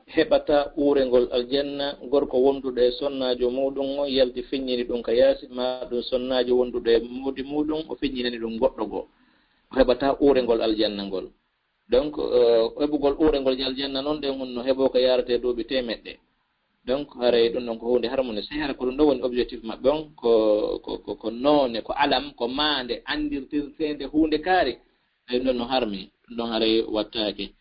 heɓataa uurengol aljanna gorko wonduɗo e sonnaajo muuɗum o yalti feññini ɗum ka yaasi, maa ɗum sonnaajo wonduɗo e moodi muuɗum o feññinani ɗum goɗɗo goo. O heɓataa uurengol aljanna ngol. Donc, eh, heɓugol uurengol aljanna noon ɗen hunno heɓoo ko yaarata e duuɓi teemeɗɗe. Donc, haray ɗum ɗon ko huunde harmunde. Sey hara ko ɗum ɗon woni objectif maɓɓe on, ko, ko, ko, ko noone, ko alam, ko maande anndirtirteende huunde kaari. Ɗum ɗon no harmi, ɗum ɗon haray wattaake.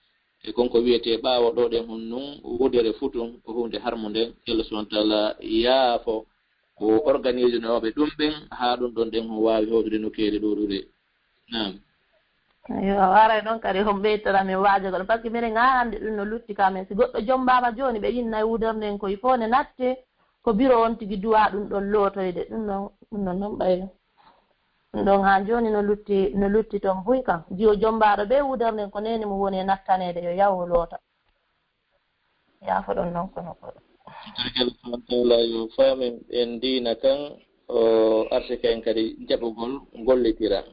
E kon ko wiyetee ɓaawo ɗoo ɗen hun nun, wudere futu, ko huunde harmunde. Yalla subhanahu wa taala yaafo ko organise nooɓe ɗum ɓen, haa ɗum ɗon ɗen hun waawi hoɗude no keeri ɗuuɗude. Naam. Yo, haray noon kadi on ɓeytora min waajagol, par ce que minen haa hannde ɗum no lutti ka men. Si goɗɗo jombaama jooni, ɓe innay wudere nden ko il faut ne natte, ko biro on tigi duwaa ɗum ɗon lootoyde. Ɗum ɗon, ɗum ɗon noon ɓay. Ɗum ɗon haa jooni no lutti, no lutti toon buy kam. Jiwo jombaaɗo ɓe wudere nden ko neene mum woni e nattaneede, yo yahu o loota. Yaafoɗon noon kono ko. Tarkal subhanahu wa taala yo faamin en diina kan, o arsika en kadi jaɓugol gollitira.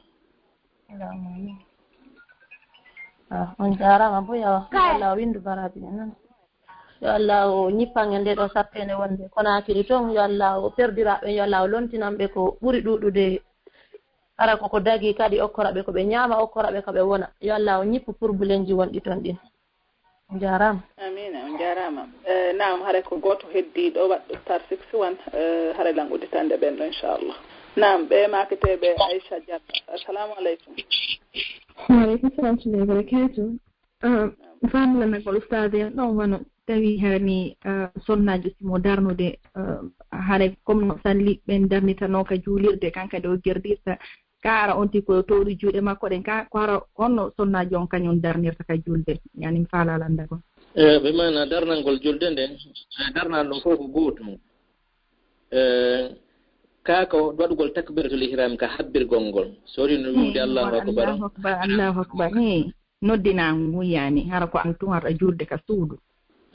Allahumma amin. Ah, on jaaraama bo, yo Allah winndu baraaji ɗin noon. Yo Allah o ñippan en nde ɗo sappende wonde Konaakiri toon. Yo Allah o perdira ɓe, yo Allah o lontinan ɓe ko ɓuri ɗuuɗude. Hara koko dagi kadi okkora ɓe ko ɓe ñaama, okkora ɓe ko ɓe wona. Yo Allah o ñippu purbulenji wonɗi toon ɗin. On njaaraama. Amiina, on njaaraama. Eh, naam, haray ko gooto heddii ɗo waɗɗo star six one, eh, haray lan udditande ɓen ɗo, inchallah. Naam, ɓe maaketeeɓe Aisha Diallo. Assalamu aleykum. Wa aleykum salam wa rahmatullahi wa barakatuh. Ah, famlanagol ustaade en ɗon wano tawi hani, ah, sonnaajo simo darnude, ah, haray comme no salli ɓen darnitanoo ka juulirde, kan kadi o gerdirta. Ka ara on tigi ko towɗo juuɗe makko ɗen, ka ko ara honno sonnaajo on kañum darnirta ka julde? Yani mi faalaa lanndagol. E, ɓe maana darnangol julde nden, e, darnal ɗum fof ko gootum. E, ka ko waɗugol takbiratul ihram ka habbirgol ngol. So woni no wiide Allahu akbar. Allahu akbar, Allahu akbar. He, noddinaango ngun yani, hara ko an tun hara juulde ka suudu.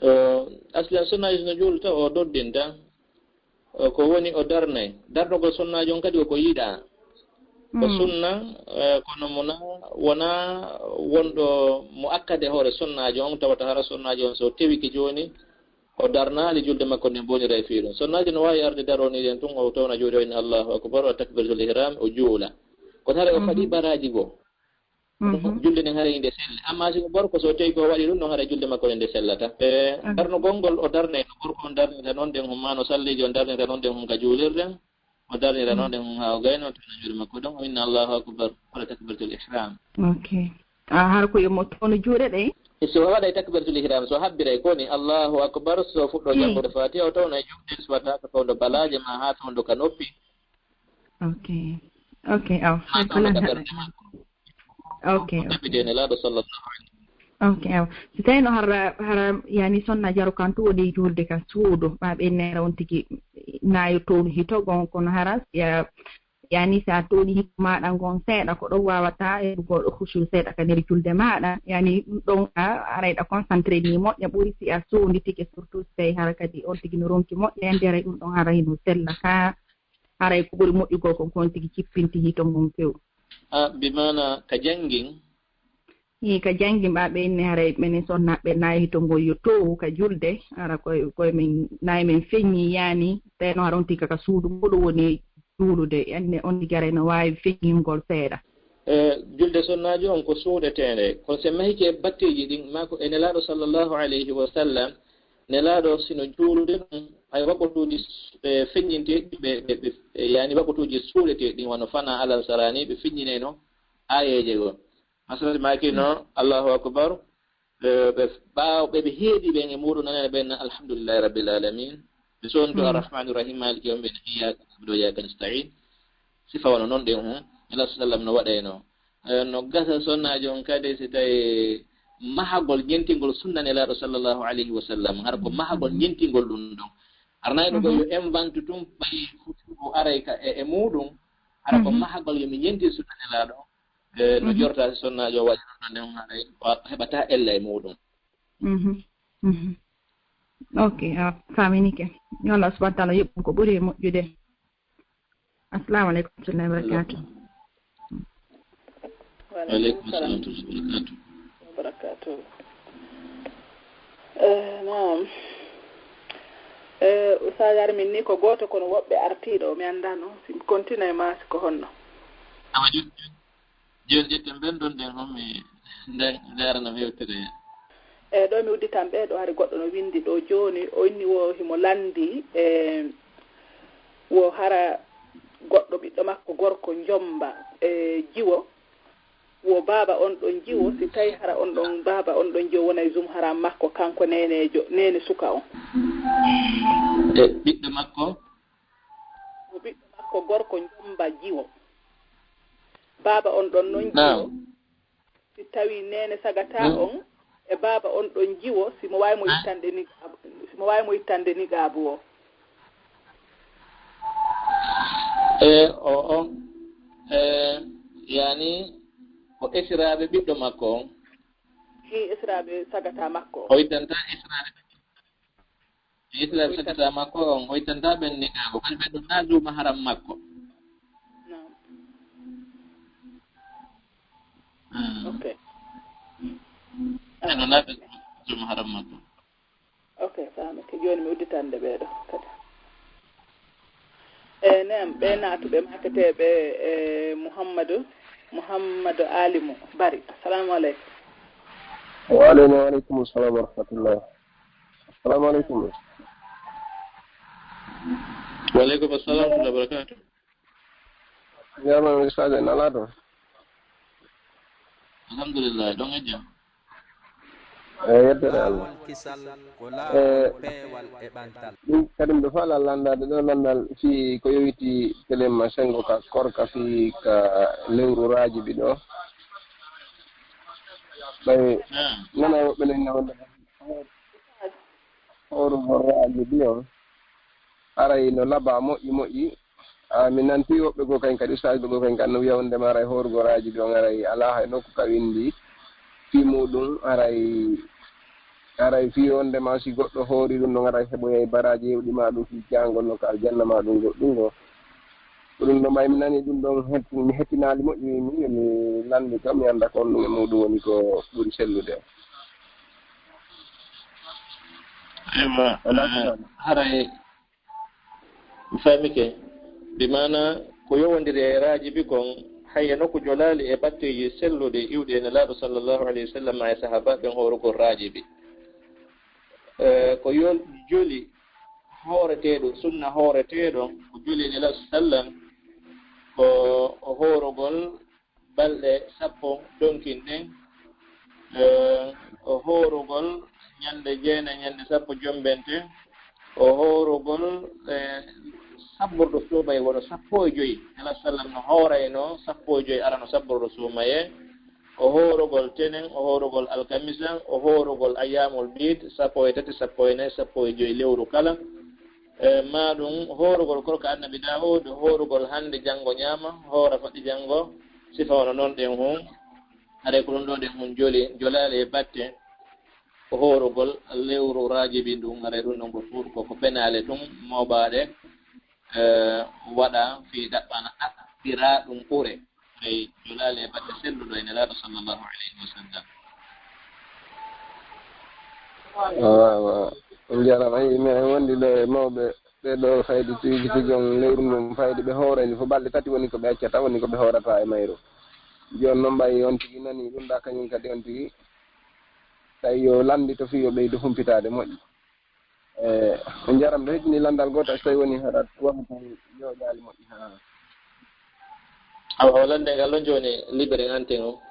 O, aslan sonnaajo no juulta, o noddinta. O, ko woni o darnay. Darnugol sonnaajo on kadi ko ko yiɗaa. Ko sunna, eh, kono mo na, wonaa wonɗo mo akkade hoore sonnaajo on, tawata hara sonnaajo on so tewike jooni, o darnaali julde makko nden bonira e fii ɗum. Sonnaajo no waawi arde daroo nii ɗen tun, o towna juuɗe o inna Allahu akbar, o takbiratul ihram, o juula. Kono hara o faɗi baraaji goo. Julde nden haray nde selli. Amma si ko gorko so tawi ko waɗi ɗum ɗon haray julde makko nde sellata. E darnugol ngol o darnay no gorko on darnirta noon nden hum, maa no salliijo on darnirta noon nden hum ka juulirde. O darnira noon nden hum haa o gayno towna juuɗe makko ɗon. O inna Allahu akbar. Wala takbiratul ihram. Ok. A har ko yo mo towno juuɗe ɗe? E so o waɗay takbiratul ihram, so habbiray ko ni Allahu akbar, so fuɗɗo janngude Fatiha, o towna juuɗe, so waɗa ka fawndo balaaje maa haa fawndo ka noppi. Ok. Ok, aw. Haa fawndo ka ɓernde makko. Ok, ok. Tabbitee Nelaaɗo sallallahu alaihi wasallam. Ok, aw. Si tawi no hara, hara, yani sonna jaro kan tu woni juulde ka suudu, ɓa ɓe nera on tigi nayo toon hito gon kono hara, ya, yani sa tooni hito maɗa ngon seeɗa ko ɗo wawata e goɗɗo husu seeɗa ka nder julde maɗa. Yani ɗum ɗon a arayɗa concentré ni moƴƴa ɓuri si a suundi tigi surtout si tawi hara kadi on tigi no ronki moƴƴa yandi aray ɗum ɗon hara hino sella ka haray ko ɓuri moƴƴugol kon kon tigi cippinti hito ngon few. A, bi maana ka janngin? Ii, ka janngin ɓa ɓe inni haray ɓenen sonnaaɓe nayi hito ngol yo towu ka julde, hara koye, koye men, nayi men feññi yani, tawno hara on tigi ka suudu, ko ɗum woni juulude, enne on tigi haray no waawi feññingol seeɗa. E, julde sonnaajo on ko suuɗeteende, kono si en mahike batteeji ɗin, maa ko e Nelaaɗo sallallahu alayhi wa sallam, Nelaaɗo sino juulude ɗum, hay wakkatuuji, e, feññinteeɗi ɓe, ɓe, ɓe, e, yani wakkatuuji suuɗeteeɗi ɗin, wano fana alam sarani, ɓe feññinayno aayeeje goo. Masalan, maaki no, Allahu akbar, ɓe, ɓe, ɓaawo ɓe, ɓe heedi ɓen e muuɗum, nanana ɓen na, "Alhamdulillahi Rabbil Alamin." Ɓe sonto, "Arrahmani Rahim, Maliki Yawmi Din, Iyyaka na'budu wa iyyaka nasta'in." Sifa wano non ɗen hun, Nelaaɗo sallam no waɗayno. Eh, no gasa sonnaajo on kadi si tawi mahagol ñentingol sunna Nelaaɗo sallallahu alayhi wa sallam, hara ko mahagol ñentingol ɗum ɗon. Arnayno ko yo invente tum ɓay o aray ka e, e muuɗum, hara ko mahagol yo mi ñenti sunna Nelaaɗo. E, no jorta si sonnaajo waɗi ɗum ɗon, nden haray o heɓata ella e muuɗum. Mhm. Mhm. Ok, a faminike. Yo Allah subhanahu wa ta'ala yoɓ ko ɓuri e moƴƴude. Assalamu aleykum wa rahmatullahi wa barakatuh. Wa aleykum salam wa rahmatullahi wa barakatuh. Eh, naam. Eh, Oustaz Armin ni ko gooto kono woɓɓe artiiɗo, mi anndaa no si mi continue ma si ko honno. Awa, jooni, jooni, jooni ƴetten ɓen ɗon ɗen hon mi nde-, ndeerana mi yewtere. E ɗo mi udditan ɓe ɗo hari goɗɗo no windi ɗo jooni, o inni wo himo lanndi, e wo hara goɗɗo ɓiɗɗo makko gorko njomba, e jiwo, wo baaba on ɗon jiwo, si tawi hara on ɗon baaba on ɗon jiwo wonay zumharam makko, kanko neeneejo, neene suka on. E ɓiɗɗo makko? Wo ɓiɗɗo makko gorko njomba jiwo. Baaba on ɗon non jiwo. Si tawi neene sagata on e baaba on ɗon jiwo, si mo waawi mo ittande niqaabu, si mo waawi mo ittande niqaabu o. E o, o, e, yani, ko esiraaɓe ɓiɗɗo makko on. Ɗi esiraaɓe sagata makko. O ittanta esiraaɓe. Esiraaɓe sagata makko on, o ittanta ɓen niqaabu. Kadi ɓen ɗon na zumharam makko. Naam. Hmm. Ok. Ɓen ɗon na ɓen zumharam makko. Ok, Ok, faamike. Jooni mi udditande ɓee ɗo kadi. E nem, ɓe naatuɓe maaketeeɓe e Muhammadu, Muhammadu Alimu Bari. Assalamu aleykum. Wa aleykum, wa aleykum assalam wa rahmatullah. Assalamu aleykum. Wa aleykum assalam wa rahmatullahi wa barakatuh. Jaama mi Sadio, na laato? Alhamdulillah, ɗon e jam. E yeddere Allah. E ɗum kadi mbiɗo faala lanndaade ɗo lanndal fii ko yowiti telemma senngo ka korka fii ka lewru raajibi ɗo. Ɓay nana woɓɓe nen nawde hoorugol raajibi on. Aray no laba moƴƴi moƴƴi. A mi nanti woɓɓe goo kañ kadi ustaasɓe goo kañ kadi no wiya wonndema aray hoorugol raajibi on aray alaa hay nokku ka winndi fii muuɗum aray aray fii wonndema si goɗɗo hoori ɗum ɗon aray heɓoyay baraaji hewɗi ma ɗum fii jaangol no ka aljanna ma ɗum goɗɗum goo. Ko ɗum ɗo mbay mi nani ɗum ɗon mi hettinaali moƴƴi mi mi lanndi kam mi annda ko honɗum e muuɗum woni ko ɓuri sellude. Aywa, haray mi faamike, bi maana ko yowondiri e raajibi kon, hay e nokku jolaali e batteeji selluɗi iwɗi e Nelaaɗo sallallahu alayhi wa sallam e sahaabaaɓe ɓen hoorugol raajibi. E, ko yo joli hooreteeɗo, sunna hooreteeɗo, ko joli e Nelaaɗo sallam ko hoorugol balɗe sappo donkin ɗen, o hoorugol ñande jeenay ñande sappo jombente, o hoorugol sabborɗo suumaye wono sappo e joyi. Nelaaɗo sallam no hoorayno sappo e joyi arano sabborɗo suumaye, o hoorugol tenen, o hoorugol alkamisa, o hoorugol ayyamul biid sappo e tati, sappo e nayi, sappo e joyi lewru kala. E maa ɗum hoorugol korka annabi Daawuud, hoorugol hannde janngo ñaama, hoora faɗɗi janngo, sifa wano noon ɗen hun. Haray ko ɗum ɗoo ɗen hun joli, jolaali e batte, ko hoorugol lewru raajibi ndun, haray ɗum ɗon ko suur ko ko penaale tun mooɓaaɗe, e, waɗa fii ɗaɓɓana ɗaɓɓiraa ɗum ɓure. Ɓay jolaali e batte selluɗo e Nelaaɗo sallallahu alayhi wa sallam. Waaw, on njaaraama. Ayi, mi wondi ɗo e mawɓe ɓe ɗo fayde tigi tigi on lewru ndun fayde ɓe hoorani fof balɗe tati woni ko ɓe accata woni ko ɓe hoorata e mayru. Jooni noon ɓay on tigi nani ɗum ɗa kañum kadi on tigi tawi yo lanndito fii yo ɓeydu humpitaade moƴƴi. E on njaaraama ɗo heddini lanndal gootal so tawi woni hara wahata jooɗaali moƴƴi haa awa o lannde ngal ɗon jooni libere anten o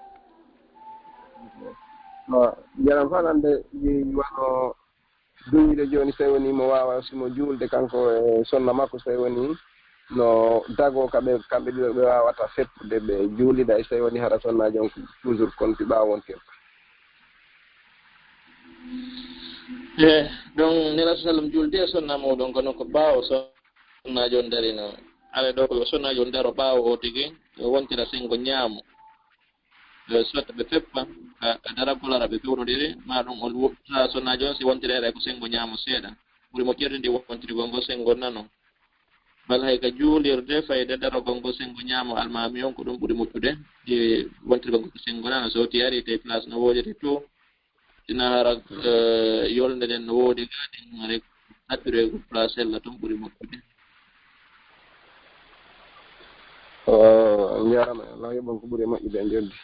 no njaaraama faa lannde wano duñiɗo jooni so tawi woni mo waawa simo juulde kanko e sonna makko so tawi woni no dagoo ka ɓe kamɓe ɗiɗo ɓe waawata feppude ɓe juulida e so tawi woni hara sonnaajo on toujours konti ɓaawo on keppa e ɗon Nelaaɗo sallam juulde e sonna muuɗum kono ko ɓaawo sonnaajo on darino aɗa ɗo ko sonnaajo on daro ɓaawo o tigi o wontira senngo ñaamo. Soit ɓe peppa ka daragol ara ɓe pewnoɗiri ma ɗum on wutta sonnaajo on si wontiri ara ko senngo ñaamo seeɗa ɓuri moƴƴirde ndi wontirgol ngo senngo nano. Bal hay ka juulirde fayde darogol ngo senngo ñaamo almaami on ko ɗum ɓuri moƴƴude e wontirgol ngo ko senngo nano so woti ari tawi place no woodiri to ina hara yolnde nden no woodi gaadi hare haɓɓiroygol place sella tun ɓuri moƴƴude. O njaarama Allah yoɓan ko ɓuri e moƴƴude e joddi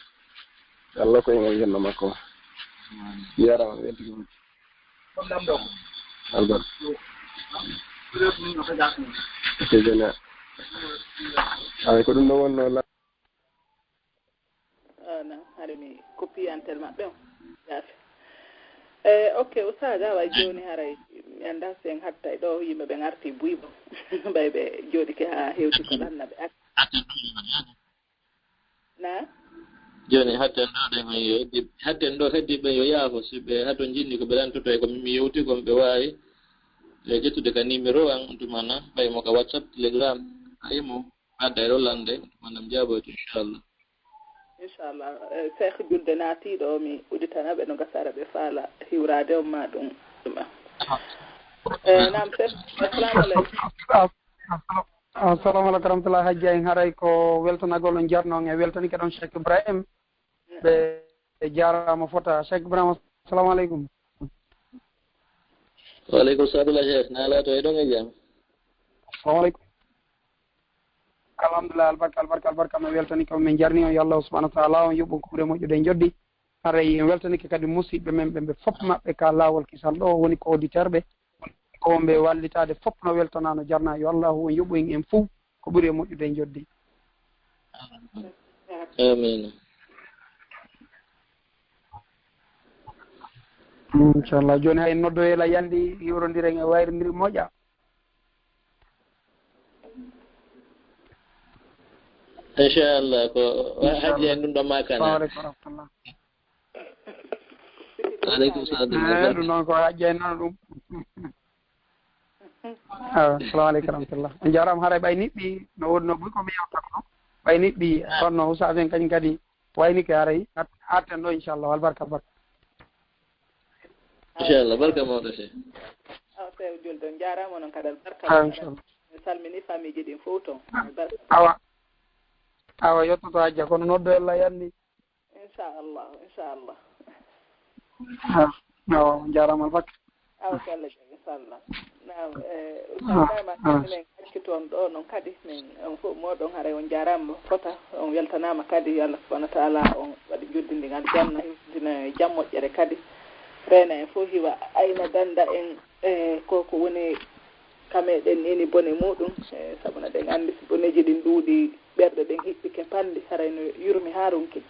Allah ko en aljanna makko. Njaarama weltiki moƴƴi. Albar. Tejena. Ay ko ɗum ɗo wonno la. Ah, non, haɗa mi koppiyantel maɓɓe on. Yaafi. E ok, ustaz, awa jooni haray mi annda si en hattay ɗo yimɓe ɓe ngarti buy bo ɓay ɓe jooɗike haa hewti ko lanna ɓe. Atten ɗo yimɓe ɓe na. Jooni hatten ɗo ɗen on yo heddi hatten ɗo heddi ɓe yo yaafo si ɓe hato jinni ko ɓe lantoto e ko min mi yewti kon ɓe waawi e ƴettude ka numéro an tumana ɓay mo ka WhatsApp, Telegram, ka imo. Adda e ɗo lande manam jaaboyto inchallah. Inchallah. Cheikh julde naatiiɗo o mi udditana ɓe no gasara ɓe faala hiwraade on ma ɗum ɗuma. Nam Cheikh, assalamu aleykum. Assalamu aleykum warahmatullahi hajji en haray ko weltanagol on jarno on e weltanike ɗon Cheikh Ibrahim. Ɓe jaarama fota Cheikh Ibrahim, assalamu aleykum. Waaleykum salam, Cheikh. Na ala to e ɗon e jam. Assalamu aleykum. Alhamdulillah, albarka, albarka, albarka. Min weltani kam, min jarni on. Yo Allah subhanahu wa ta'ala on yoɓ on ko ɓuri moƴƴude e joddi. Haray en weltanike kadi musidɓe men ɓe, ɓe fof maɓɓe ka laawol kisal ɗo woni ko auditeur ɓe, ko wonɓe wallitaade fof no weltanaa, no jarnaa. Yo Allahu on yoɓu en, en fof ko ɓuri e moƴƴude e joddi. Amiin. Inchallah. Jooni hay noddo e la yandi, hiwrondiren e wayrondiri moƴƴa. Inchallah, ko hajji en ɗum ɗo makana. Assalamu aleykum wa rahmatullah. Aleykum salam. Eh, ɗum noon ko hajji en noon ɗum. Ah, assalamu aleykum wa rahmatullah. On jaaraama, haray ɓay niɓɓi, no wonno buy ko mi yewtata ɗo. Ɓay niɓɓi, kono no Oustaz en kañum kadi waynike haray, at-, atten ɗo inchallah, albarka, albarka. Inchallah, barka mawɗo Cheikh. Awa, Sew Julde, on jaaraama, onon kadi albarka. Ah, inchallah. Mi salmini famiiji ɗin fof toon. Albarka. Awa. Awa, yettoto hajja, kono noddo ella yanni. Inchallah, inchallah. Ah, awa, on jaaraama albarka. Awa, ko Allah jaɓi, inchallah. Naam, eh, Oustaz Ibrahima, min acci toon ɗo noon kadi, min, on fof mooɗon, haray on jaaraama fota, on weltanaama kadi, yo Allah subhanahu wa ta'ala on waɗi joddi ndin aljanna, hewtina e jam moƴƴere kadi, reena en fof hiwa, ayna dannda en, e ko, ko woni ka meɗen nini bone muɗum, e sabu no ɗen anndi si boneeji ɗin ɗuuɗi, ɓerɗe ɗen hiɓɓike panndi, haray no yurmi haa ronki.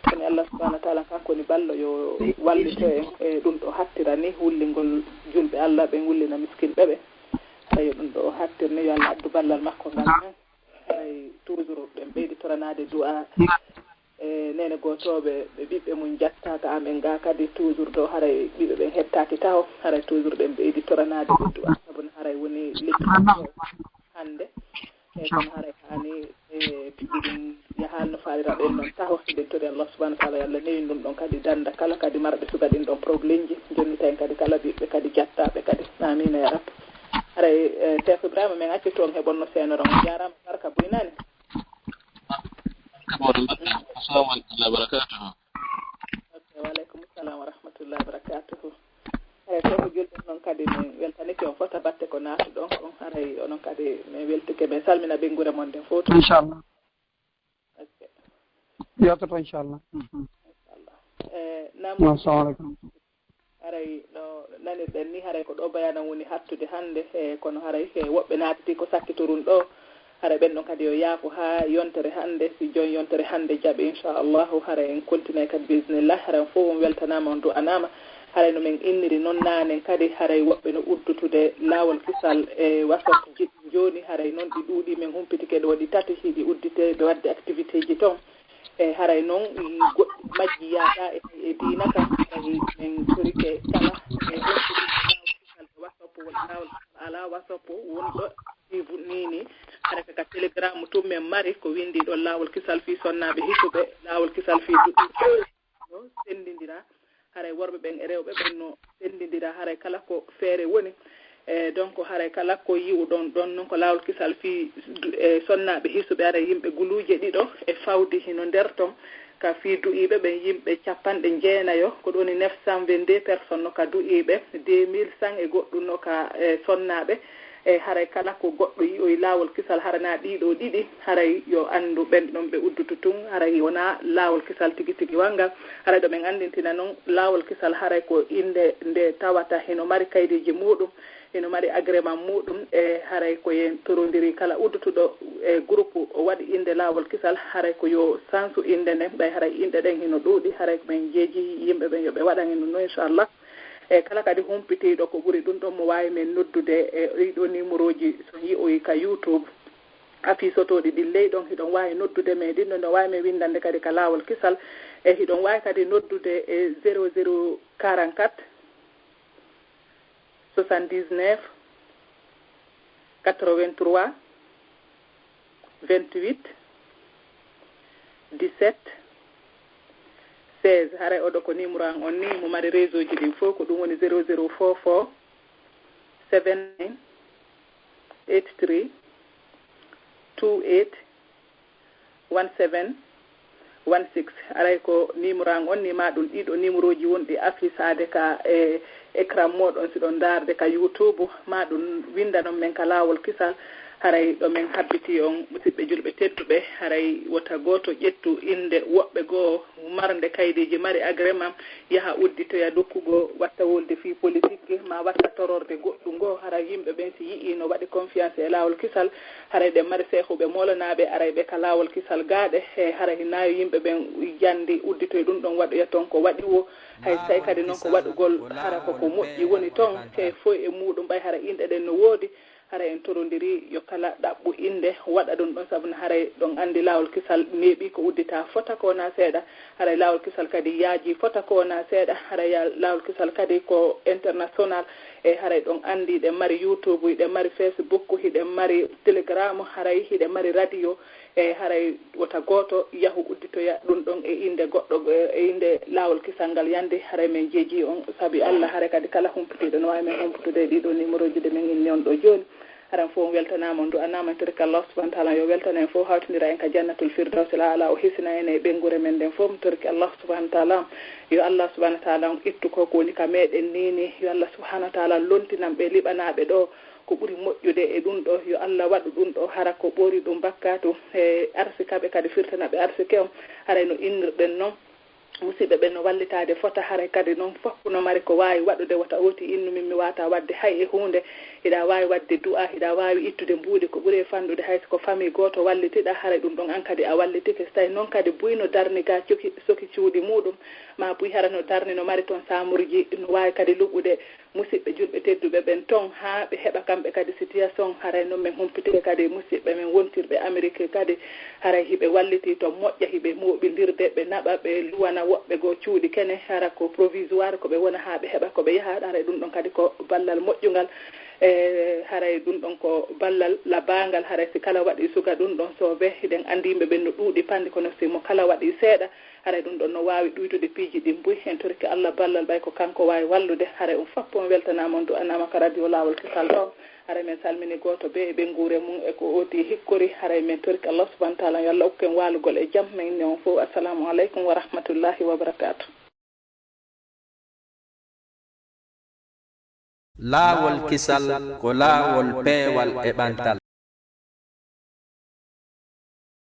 Kono Allah subhanahu wa ta'ala kanko woni ballo, yo wallito en e ɗum ɗo hattira ni, wullingol julɓe Allah ɓen, wullina miskinɓe ɓe. Haray yo ɗum ɗo hattir ni, yo Allah addu ballal makko ngal men. Haray toujours ɗen ɓeydi toranaade du'a. E neene gootooɓe, ɓe ɓiɓɓe mum jattaaka amen ga kadi toujours ɗo, haray ɓiɓɓe ɓen hettaaki taho, haray toujours ɗen ɓeydi toranaade ɓe du'a, sabu no haray woni lekki hannde. E kono haray haani, e piiji ɗin yahaali no faalira ɓen noon taho, hiɗen tori Allah subhanahu wa ta'ala yo Allah newin ɗum ɗon kadi dannda kala kadi marɓe suga ɗin ɗon problemji, jonnita en kadi kala ɓiɓɓe kadi jattaaɓe kadi. Amiina ya Rabbi. Haray, e, Cheikh Ibrahima, min acci toon heɓon no seenoron. On jaaraama, barka buy nani. Barka mawɗo mbaɗɗen. Assalamu aleykum wa rahmatullahi wa barakatuhu. Ok, wa aleykum salam wa rahmatullahi wa barakatuhu. Eyi, ko ko julɓe noon kadi, min weltanike on fota batte ko naatuɗon kon. Haray onon kadi min weltike, min salmina ɓeynguure mon nden fof. Inchallah. Ok. Yewtoto inchallah. Mhm. Inchallah. E, naam. Assalamu aleykum. Haray no nanirɗen ni, haray ko ɗo bayanan woni hattude hannde, e kono haray e woɓɓe naatiti ko sakkitorun ɗo, haray ɓen ɗon kadi yo yaafu haa yontere hannde, si jon yontere hannde jaɓi, inchallahu, haray en kontinay kadi, bismillah, haray on fof on weltanaama, on du'anaama, haray no men inniri noon naanen kadi, haray woɓɓe no uddutude laawol kisal e WhatsApp ji ɗin jooni, haray noon ɗi ɗuuɗi, men humpitike ɗo ɗi tati, hiɗi uddite, ɓe waɗde activité ji toon. E haray noon, mm, goɗɗi majji yaata e, e diina kan, haray min torike kala e honɗude laawol kisal e WhatsApp, walla laawol kisal alaa WhatsApp wonɗo Sibu ni ni, haray ka Telegram tun men mari ko winndi ɗon laawol kisal fii sonnaaɓe hisuɓe, laawol kisal fii duɗɗi sendindira. Haray worɓe ɓen e rewɓe ɓen no sendindira, haray kala ko feere woni. E, donc, haray kala ko yi'uɗon ɗon non ko laawol kisal fii du-, e, sonnaaɓe hisuɓe, haray yimɓe guluuje ɗiɗo e fawdi hino nder ton. Ka fii du'iiɓe ɓen, yimɓe capanɗe jeenayo, ko ɗon woni neuf cent vingt-deux personnes no ka du'iiɓe, deux mille cent e goɗɗum no ka, e, sonnaaɓe. E, haray kala ko goɗɗo yi'oyi laawol kisal, hara na ɗiɗo ɗiɗi, haray yo anndu ɓen ɗon ɓe uddutu tun, haray wonaa laawol kisal tigi tigi wanngal. Haray ɗo men anndintina non, laawol kisal haray ko innde nde tawata hino mari kaydiiji muuɗum, hino mari agreement muuɗum, e haray ko yen torondiri kala uddutuɗo e groupe o waɗi innde laawol kisal, haray ko yo sansu innde nden, ɓay haray inɗe ɗen hino ɗuuɗi, haray ko men jeeji yimɓe ɓen yo ɓe waɗan e ɗum ɗo, inchallah. E kala kadi humpitiiɗo ko ɓuri ɗum ɗon, mo waawi men noddude e ɗii ɗoo numéroji, so yi'oyi ka YouTube, affiche sotooɗi ɗin ley ɗon, hiɗon waawi noddude men ɗin ɗon, hiɗon waawi men winndande kadi ka laawol kisal, e hiɗon waawi kadi noddude e zéro zéro quarante-quatre, soixante-dix-neuf, quatre-vingt-trois, vingt-huit, dix-sept, seize. Haray oɗo ko numéro an on ni, mo mari réseau ji ɗin fof, ko ɗum woni zéro zéro four four seven nine eight three two eight one seven one six. Haray ko numéro an on ni, ma ɗum ɗiɗo numéroji wonɗi affichaade ka e, écran mooɗon, si ɗon ndaarde ka YouTube, maa ɗum winndanon men ka Laawol Kisal. Haray ɗo men habbiti on, musidɓe julɓe tedduɓe, haray wota gooto ƴettu innde woɓɓe goo marnde kaydiiji mari agrément, yaha udditoya nokku goo, watta wolde fii politique, maa watta tororde goɗɗum goo. Haray yimɓe ɓen si yi'ii no waɗi confiance e Laawol Kisal, haray ɓe mari seehuɓe moolanaaɓe, aray ɓe ka Laawol Kisal gaaɗe, e haray hinaayo yimɓe ɓen yandi udditoy ɗum ɗon waɗoya ton ko waɗi woo. Hay so tawi kadi non ko waɗugol hara ko ko moƴƴi woni ton, te foy e muuɗum, ɓay hara inɗe ɗen no woodi, hara en torondiri yo kala ɗaɓɓu innde waɗa ɗum ɗon, sabu no haray ɗon anndi Laawol Kisal neeɓii ko uddita fota ko wonaa seeɗa, haray Laawol Kisal kadi yaajii fota ko wonaa seeɗa, haray ya-, Laawol Kisal kadi ko international, e haray ɗon anndi hiɗen mari YouTube, hiɗen mari Facebook, hiɗen mari Telegram, haray hiɗen mari radio, e haray wota gooto yahu udditoya ɗum ɗon e innde goɗɗo, e innde Laawol Kisal ngal yande, haray men jeejii on, sabi Alla, haray kadi kala humpitiiɗo no waawi men humputude e ɗii ɗoo numéroji ɗe men inni on ɗoo jooni. Haray fof on weltanaama, on du'anaama, en torike Allah subhanahu wa taala yo weltano en fof, hawtindira en ka Jannatul Firdawsil Aala, o hisina en e ɓeynguure men nden fof, mi torike Allah subhanahu wa taala, yo Allah subhanahu wa taala on ittu ko ko woni ka meɗen nii nii, yo Allah subhanahu wa taala lontinan ɓe liɓanaaɓe ɗoo ko ɓuri moƴƴude e ɗum ɗoo, yo Allah waɗu ɗum ɗoo hara ko ɓuri ɗum bakkaatu e arsika ɓe, kadi firtana ɓe arsike on, haray no innirɗen non. Musidɓe ɓen no wallitaade fota, haray kadi non fof no mari ko waawi waɗude, wota ooti innu min mi waata waɗde hay e huunde, hiɗa waawi waɗde du'a, hiɗa waawi ittude mbuuɗi ko ɓuri e fanɗude, hay so ko famille gooto wallitiɗa, haray ɗum ɗon an kadi a wallitike. So tawi non kadi buy no darni ga coki, soki cuuɗi muuɗum, maa buy hara no darni no mari toon saamurji, no waawi kadi luɓude. Musidɓe julɓe tedduɓe ɓen ton, haa ɓe heɓa kamɓe kadi situation, haray non men humpitike kadi musidɓe men wontirɓe Amérique kadi, haray hiɓe wallitii to moƴƴa, hiɓe mooɓindirde, ɓe naɓa, ɓe luwana woɓɓe goo cuuɗi kene, hara ko provisoire ko ɓe wona haa ɓe heɓa ko ɓe yaha, haray ɗum ɗon kadi ko ballal moƴƴungal. E haray ɗum ɗon ko ballal labaangal, haray si kala waɗi suga ɗum ɗon soobee, hiɗen anndi yimɓe ɓen no ɗuuɗi panɗi, kono si mo kala waɗi seeɗa, haray ɗum ɗon no waawi ɗuytude piiji ɗin buy. En torike Allah ballal, ɓay ko kanko waawi wallude. Haray on fof on weltanaama, on du'anaama ka radio Laawol Kisal ɗoo. Haray men salmini gooto bee e ɓeynguure mum e ko ooti hikkori. Haray men torike Allah subhanahu wa taala yo Allah okku en waalugol e jam. Men inni on fof, Assalamu aleykum wa rahmatullahi wa barakaatu. Laawol Kisal ko laawol peewal e ɓantal.